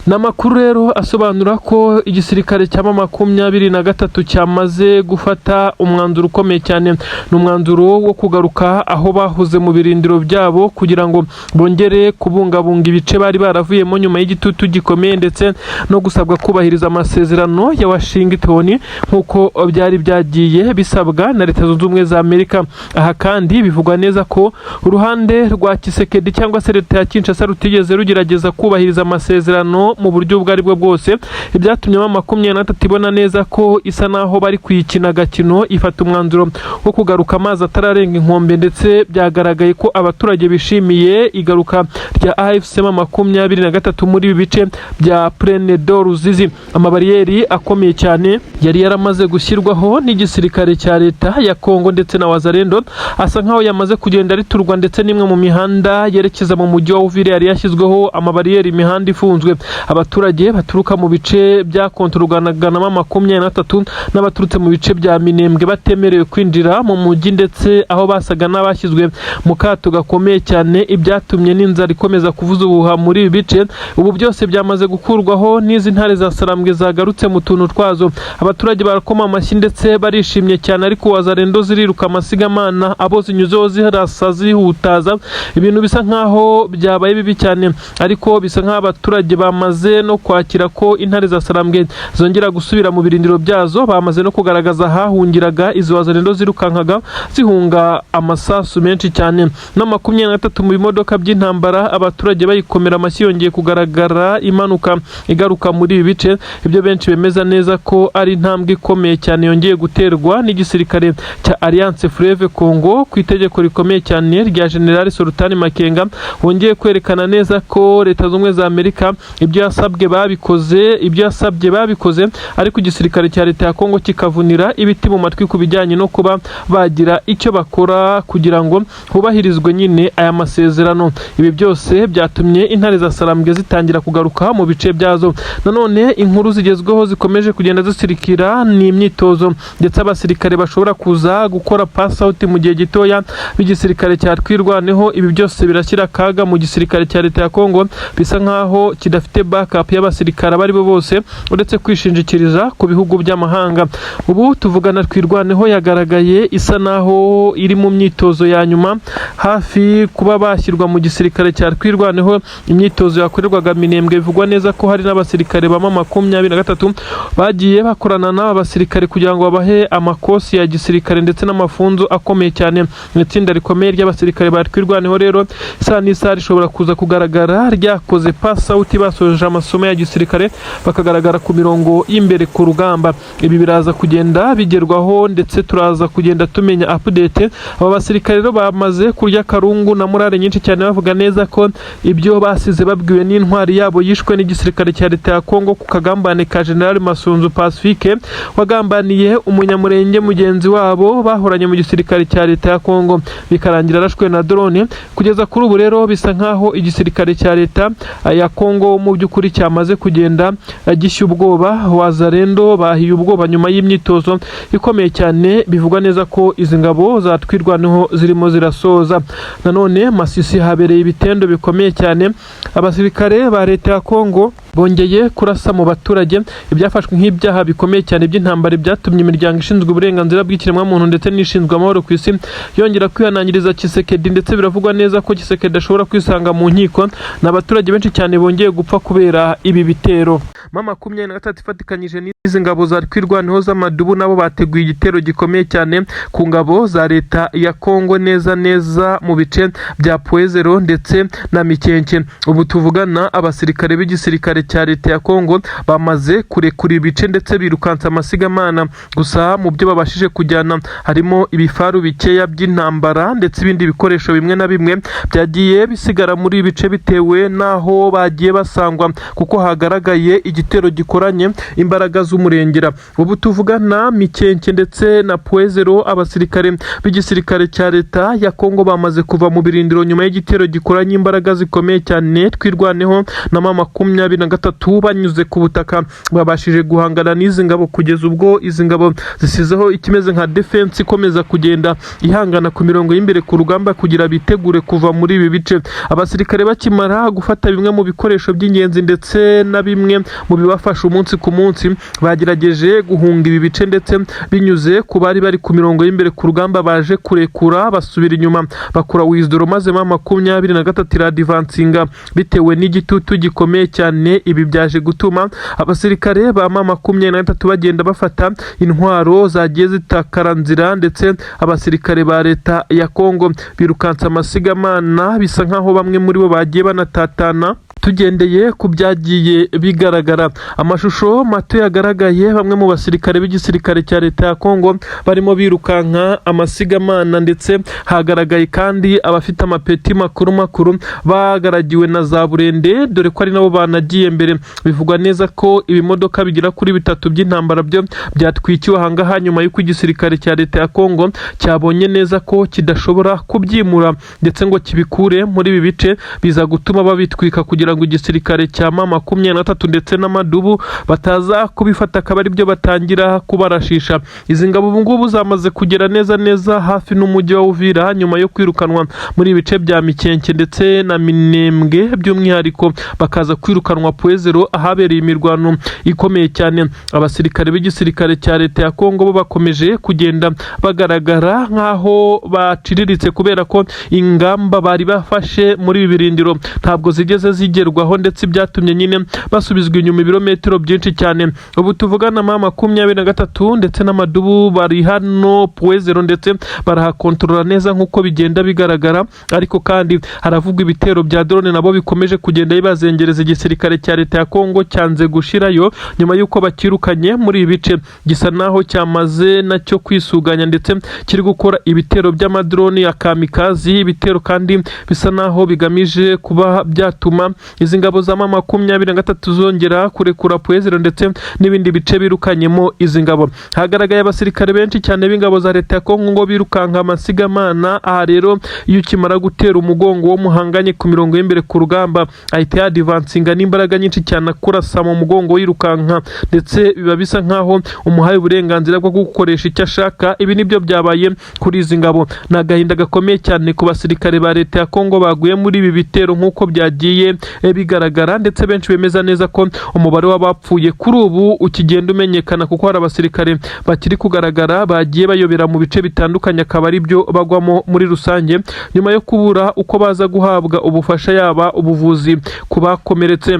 Ni amakuru rero asobanura ko igisirikare cya M23 cyamaze gufata umwanzuro ukomeye cyane. Ni umwanzuro wo kugaruka aho bahoze mu birindiro byabo kugira ngo bongere kubungabunga ibice bari baravuyemo, nyuma y'igitutu gikomeye ndetse no gusabwa kubahiriza amasezerano ya Washington nk'uko byari byagiye bisabwa na Leta Zunze Ubumwe za Amerika. Aha kandi bivugwa neza ko uruhande rwa Tshisekedi cyangwa se leta ya Kinshasa rutigeze rugerageza kubahiriza amasezerano mu buryo ubwo ari bwo bwose, ibyatumye M23 ibona neza ko isa naho bari kuyikina agakino, ifata umwanzuro wo kugaruka amazi atararenga inkombe. Ndetse byagaragaye ko abaturage bishimiye igaruka rya AFC M23 muri ibi bice bya Plaine de Ruzizi. Amabariyeri akomeye cyane yari yaramaze gushyirwaho n'igisirikare cya leta ya Kongo ndetse na Wazalendo asa nkaho yamaze kugenda riturwa, ndetse n'imwe mu mihanda yerekeza mu mujyi wa Uvira yari yashyizweho amabariyeri, imihanda ifunzwe. Abaturage baturuka mu bice bya kontorwa 23 n'abaturutse mu bice bya Minembwe batemerewe kwinjira mu mujyi, ndetse aho basaga n'abashyizwe mu kato gakomeye cyane, ibyatumye n'inzara ikomeza kuvuza ubuhuha muri ibi bice. Ubu byose byamaze gukurwaho n'izi ntare za Sarambwe zagarutse mu tuntu twazo. Abaturage barakoma amashyi ndetse barishimye cyane, ariko Wazalendo ziriruka amasigamana, abo zinyuzeho zirasa zihutaza, ibintu bisa nkaho byabaye bibi cyane. Ariko bisa nkaho abaturage bamaze no kwakira ko intare za Sarambwe zongera gusubira mu birindiro byazo. Bamaze no kugaragaza ahahungiraga izo Wazalendo zirukankaga zihunga amasasu menshi cyane. Na 23 mu bimodoka by'intambara, abaturage bayikomera amashyi, yongeye kugaragara imanuka igaruka muri ibi bice. Ibyo benshi bemeza neza ko ari intambwe ikomeye cyane yongeye guterwa n'igisirikare cya Alliance Fleuve Congo ku itegeko rikomeye cyane rya General Sultani Makenga, wongeye kwerekana neza ko Leta Zunze Ubumwe za Amerika ibyo yasabwe babikoze, ibyo yasabye babikoze, ariko igisirikare cya leta ya Congo kikavunira ibiti mu matwi ku bijyanye no kuba bagira icyo bakora kugira ngo hubahirizwe nyine aya masezerano. Ibi byose byatumye intare za Sarambwe zitangira kugaruka mu bice byazo. Nanone inkuru zigezweho zikomeje kugenda zisirikira ni imyitozo, ndetse abasirikare bashobora kuza gukora pass out mu gihe gitoya b'igisirikare cya Twirwaneho. Ibi byose birashyira akaga mu gisirikare cya leta ya Congo, bisa nkaho kidafite backup y'abasirikare abo ari bo bose uretse kwishingikiriza ku bihugu by'amahanga. Ubu tuvugana Twirwaneho yagaragaye isa naho iri mu myitozo ya nyuma, hafi kuba bashyirwa mu gisirikare cya Twirwaneho. Imyitozo yakorerwaga Minembwe, bivugwa neza ko hari n'abasirikare ba 23 bagiye bakorana n'aba basirikare kugira ngo babahe amakosi ya gisirikare ndetse n'amafunzo akomeye cyane. Mu itsinda rikomeye ry'abasirikare ba Twirwaneho rero, isaha n'isaha rishobora kuza kugaragara ryakoze pass out, basoje amasomo ya gisirikare, bakagaragara ku mirongo y'imbere ku rugamba. Ibi biraza kugenda bigerwaho, ndetse turaza kugenda tumenya update. Aba basirikare rero bamaze kurya karungu na morale nyinshi cyane, bavuga neza ko ibyo basize babwiwe n'intwari yabo yishwe n'igisirikare cya leta ya Congo ku kagambane ka General Masunzu Pacifique, wagambaniye umunyamurenge mugenzi wabo bahoranye mu gisirikare cya leta ya Congo, bikarangira arashwe na drone. Kugeza kuri ubu rero bisa nkaho igisirikare cya leta ya Congo mu by'ukuri cyamaze kugenda gishya ubwoba. Wazalendo bahiye ubwoba nyuma y'imyitozo ikomeye cyane, bivugwa neza ko izi ngabo za Twirwaneho zirimo zirasoza. Nanone Masisi habereye ibitendo bikomeye cyane, abasirikare ba leta ya Congo bongeye kurasa mu baturage, ibyafashwe nk'ibyaha bikomeye cyane by'intambara, byatumye imiryango ishinzwe uburenganzira bw'ikiremwamuntu ndetse n'ishinzwe amahoro ku isi yongera kwihanangiriza Tshisekedi, ndetse biravugwa neza ko Tshisekedi ashobora kwisanga mu nkiko. Ni abaturage benshi cyane bongeye gupfa kubera ibi bitero. M23 ifatikanyije n'izi ngabo za Twirwaneho z'amadubu, nabo bateguye igitero gikomeye cyane ku ngabo za leta ya Congo, neza neza mu bice bya Point Zéro ndetse na Mikenke. Ubu tuvugana abasirikare b'igisirikare cya leta ya Congo bamaze kurekura ibice ndetse birukansa amasigamana. Gusa mu byo babashije kujyana harimo ibifaru bikeya by'intambara, ndetse ibindi bikoresho bimwe na bimwe byagiye bisigara muri ibi bice bitewe n'aho bagiye basangwa, kuko hagaragaye igitero gikoranye imbaraga z'umurengera. Ubu tuvugana Mikenke ndetse na Point Zéro, abasirikare b'igisirikare cya leta ya Congo bamaze kuva mu birindiro nyuma y'igitero gikoranye imbaraga zikomeye cyane. Twirwaneho na M23 banyuze ku butaka babashije guhangana n'izi ngabo, kugeza ubwo izi ngabo zisizeho ikimeze nka defense ikomeza kugenda ihangana ku mirongo y'imbere ku rugamba kugira bitegure kuva muri ibi bice. Abasirikare bakimara gufata bimwe mu bikoresho by'ingenzi ndetse na bimwe mu bibafasha umunsi ku munsi, bagerageje guhunga ibi bice, ndetse binyuze ku bari bari ku mirongo y'imbere ku rugamba baje kurekura basubira inyuma bakora withdraw, maze M23 iradvancinga bitewe n'igitutu gikomeye cyane. Ibi byaje gutuma abasirikare ba M23 bagenda bafata intwaro zagiye zitakara nzira, ndetse abasirikare ba leta ya Congo birukansa amasigamana, bisa nkaho bamwe muri bo bagiye banatatana. Tugendeye ku byagiye bigaragara, amashusho mato yagaragaye, bamwe mu basirikare b'igisirikare cya leta ya Congo barimo birukanka amasigamana, ndetse hagaragaye kandi abafite amapeti makuru makuru bagaragiwe na za burende, dore ko ari nabo banagiye mbere. Bivugwa neza ko ibimodoka bigera kuri bitatu by'intambara byo byatwikiwe ahangaha, nyuma y'uko igisirikare cya leta ya Congo cyabonye neza ko kidashobora kubyimura ndetse ngo kibikure muri ibi bice, biza gutuma babitwika kugira kugira ngo igisirikare cya M23 ndetse n'amadubu bataza kubifata akaba aribyo batangira kubarashisha. Izi ngabo ubu ngubu zamaze kugera neza neza hafi n'umujyi wa Uvira nyuma yo kwirukanwa muri ibice bya Mikenke ndetse na Minembwe, by'umwihariko bakaza kwirukanwa Pwezero ahabereye imirwano ikomeye cyane. Abasirikare b'igisirikare cya leta ya Kongo bo bakomeje kugenda bagaragara nk'aho baciriritse, kubera ko ingamba bari bafashe muri ibi birindiro ntabwo zigeze zigerwaho, ndetse byatumye nyine basubizwa inyuma ibirometero byinshi cyane. Ubu tuvugana M23 ndetse n'amadubu bari hano Pwezero ndetse barahakontorora neza nk'uko bigenda bigaragara. Ariko kandi haravugwa ibitero bya drone nabo bikomeje kugenda bibazengereza. Igisirikare cya leta ya Kongo cyanze gushirayo nyuma y'uko bakirukanye muri ibi bice, gisa naho cyamaze nacyo kwisuganya ndetse kiri gukora ibitero by'amadrone ya kamikazi, ibitero kandi bisa naho bigamije kuba byatuma izi ngabo za M23 zongera kurekura Pwezero ndetse n'ibindi bice birukanyemo izi ngabo. Hagaragaye abasirikare benshi cyane b'ingabo za leta ya Kongo ngo birukanka amasigamana. Aha rero iyo ukimara gutera umugongo wo muhanganye ku mirongo y'imbere ku rugamba, ahita yadivansinga n'imbaraga nyinshi cyane akurasa mu mugongo wirukanka, ndetse biba bisa nkaho umuhaye uburenganzira bwo gukoresha icyo ashaka. Ibi nibyo byabaye kuri izi ngabo. Ni agahinda gakomeye cyane ku basirikare ba leta ya Kongo baguye muri ibi bitero nk'uko byagiye bigaragara, ndetse benshi bemeza neza ko umubare w'abapfuye kuri ubu ukigenda umenyekana, kuko hari abasirikare bakiri kugaragara bagiye bayobera mu bice bitandukanye, akaba ari byo bagwamo muri rusange nyuma yo kubura uko baza guhabwa ubufasha, yaba ubuvuzi ku bakomeretse.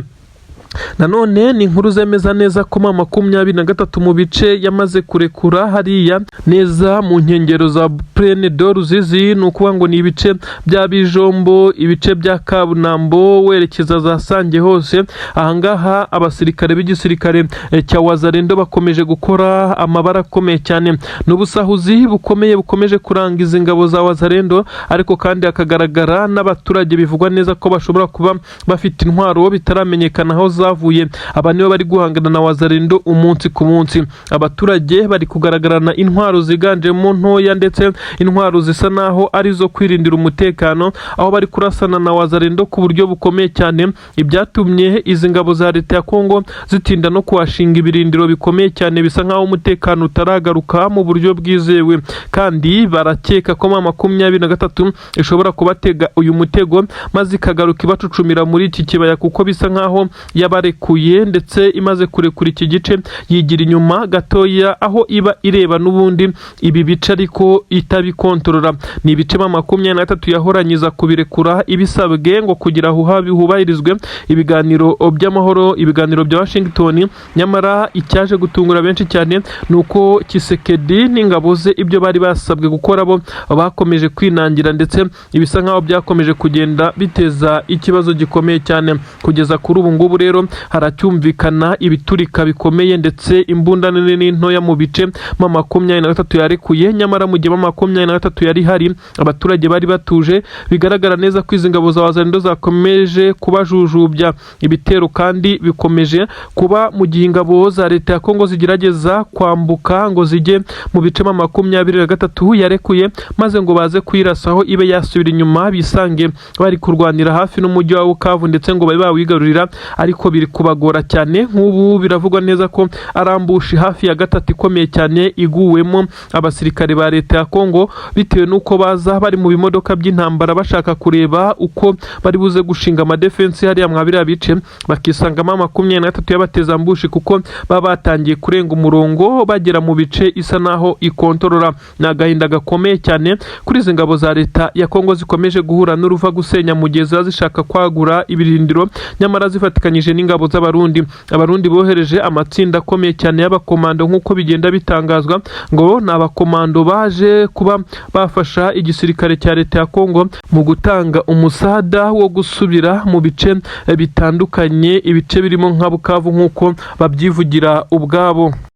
Nanone ni inkuru zemeza neza ko M23 mu bice yamaze kurekura hariya neza mu nkengero za Plaine de Ruzizi, ni ukuvuga ngo ni ibice bya Bijombo, ibice bya Kabunambo, werekeza za Sange hose. Ahangaha abasirikare b'igisirikare cya Wazalendo bakomeje gukora amabara akomeye cyane. Ni ubusahuzi bukomeye bukomeje kuranga izi ngabo za Wazalendo, ariko kandi hakagaragara n'abaturage bivugwa neza ko bashobora kuba bafite intwaro bitaramenyekana aho zavuye. Aba nibo bari guhangana na Wazalendo umunsi ku munsi. Abaturage bari kugaragarana intwaro ziganjemo ntoya ndetse intwaro zisa naho ari zo kwirindira umutekano, aho bari kurasana na Wazalendo ku buryo bukomeye cyane, ibyatumye izi ngabo za leta ya Kongo zitinda no kuhashinga ibirindiro bikomeye cyane. Bisa nkaho umutekano utaragaruka mu buryo bwizewe, kandi barakeka ko M23 ishobora kubatega uyu mutego maze ikagaruka ibacucumira muri iki kibaya, kuko bisa nkaho yabarekuye, ndetse imaze kurekura iki gice yigira inyuma gatoya aho iba ireba n'ubundi ibi bice ariko itabikontorora. Ni ibice M23 yahoranyiza kubirekura ibisabwe ngo kugira hubahirizwe ibiganiro by'amahoro, ibiganiro bya Washington. Nyamara icyaje gutungura benshi cyane ni uko Tshisekedi n'ingabo ze ibyo bari basabwe gukora bo bakomeje kwinangira, ndetse ibisa nkaho byakomeje kugenda biteza ikibazo gikomeye cyane. Kugeza kuri ubu ngubu rero haracyumvikana ibiturika bikomeye ndetse imbunda nini n'intoya mu bice M23 yarekuye. Nyamara mu gihe M23 yari hari, abaturage bari batuje. Bigaragara neza ko izi ngabo za Wazalendo zakomeje kubajujubya. Ibitero kandi bikomeje kuba mu gihe ingabo za leta ya Kongo zigerageza kwambuka ngo zijye mu bice M23 yarekuye, maze ngo baze kuyirasaho ibe yasubira inyuma, bisange bari kurwanira hafi n'umujyi wa Bukavu, ndetse ngo babe bawigarurira, ariko biri kubagora cyane. Nk'ubu biravugwa neza ko ari ambush hafi ya gatatu ikomeye cyane iguwemo abasirikare ba leta ya Kongo, bitewe n'uko baza bari mu bimodoka by'intambara bashaka kureba uko bari buze gushinga amadefense hariya mwa biriya bice, bakisangamo 23 y'abateza ambush, kuko baba batangiye kurenga umurongo bagera mu bice isa naho ikontorora. Ni agahinda gakomeye cyane kuri izi ngabo za leta ya Kongo zikomeje guhura n'uruva gusenya mu gihe ziba zishaka kwagura ibirindiro, nyamara zifatikanyije n'ingabo z'Abarundi. Abarundi bohereje amatsinda akomeye cyane y'abakomando, nk'uko bigenda bitangazwa ngo ni abakomando baje kuba bafasha igisirikare cya leta ya Kongo mu gutanga umusada wo gusubira mu bice bitandukanye, ibice birimo nka Bukavu, nk'uko babyivugira ubwabo.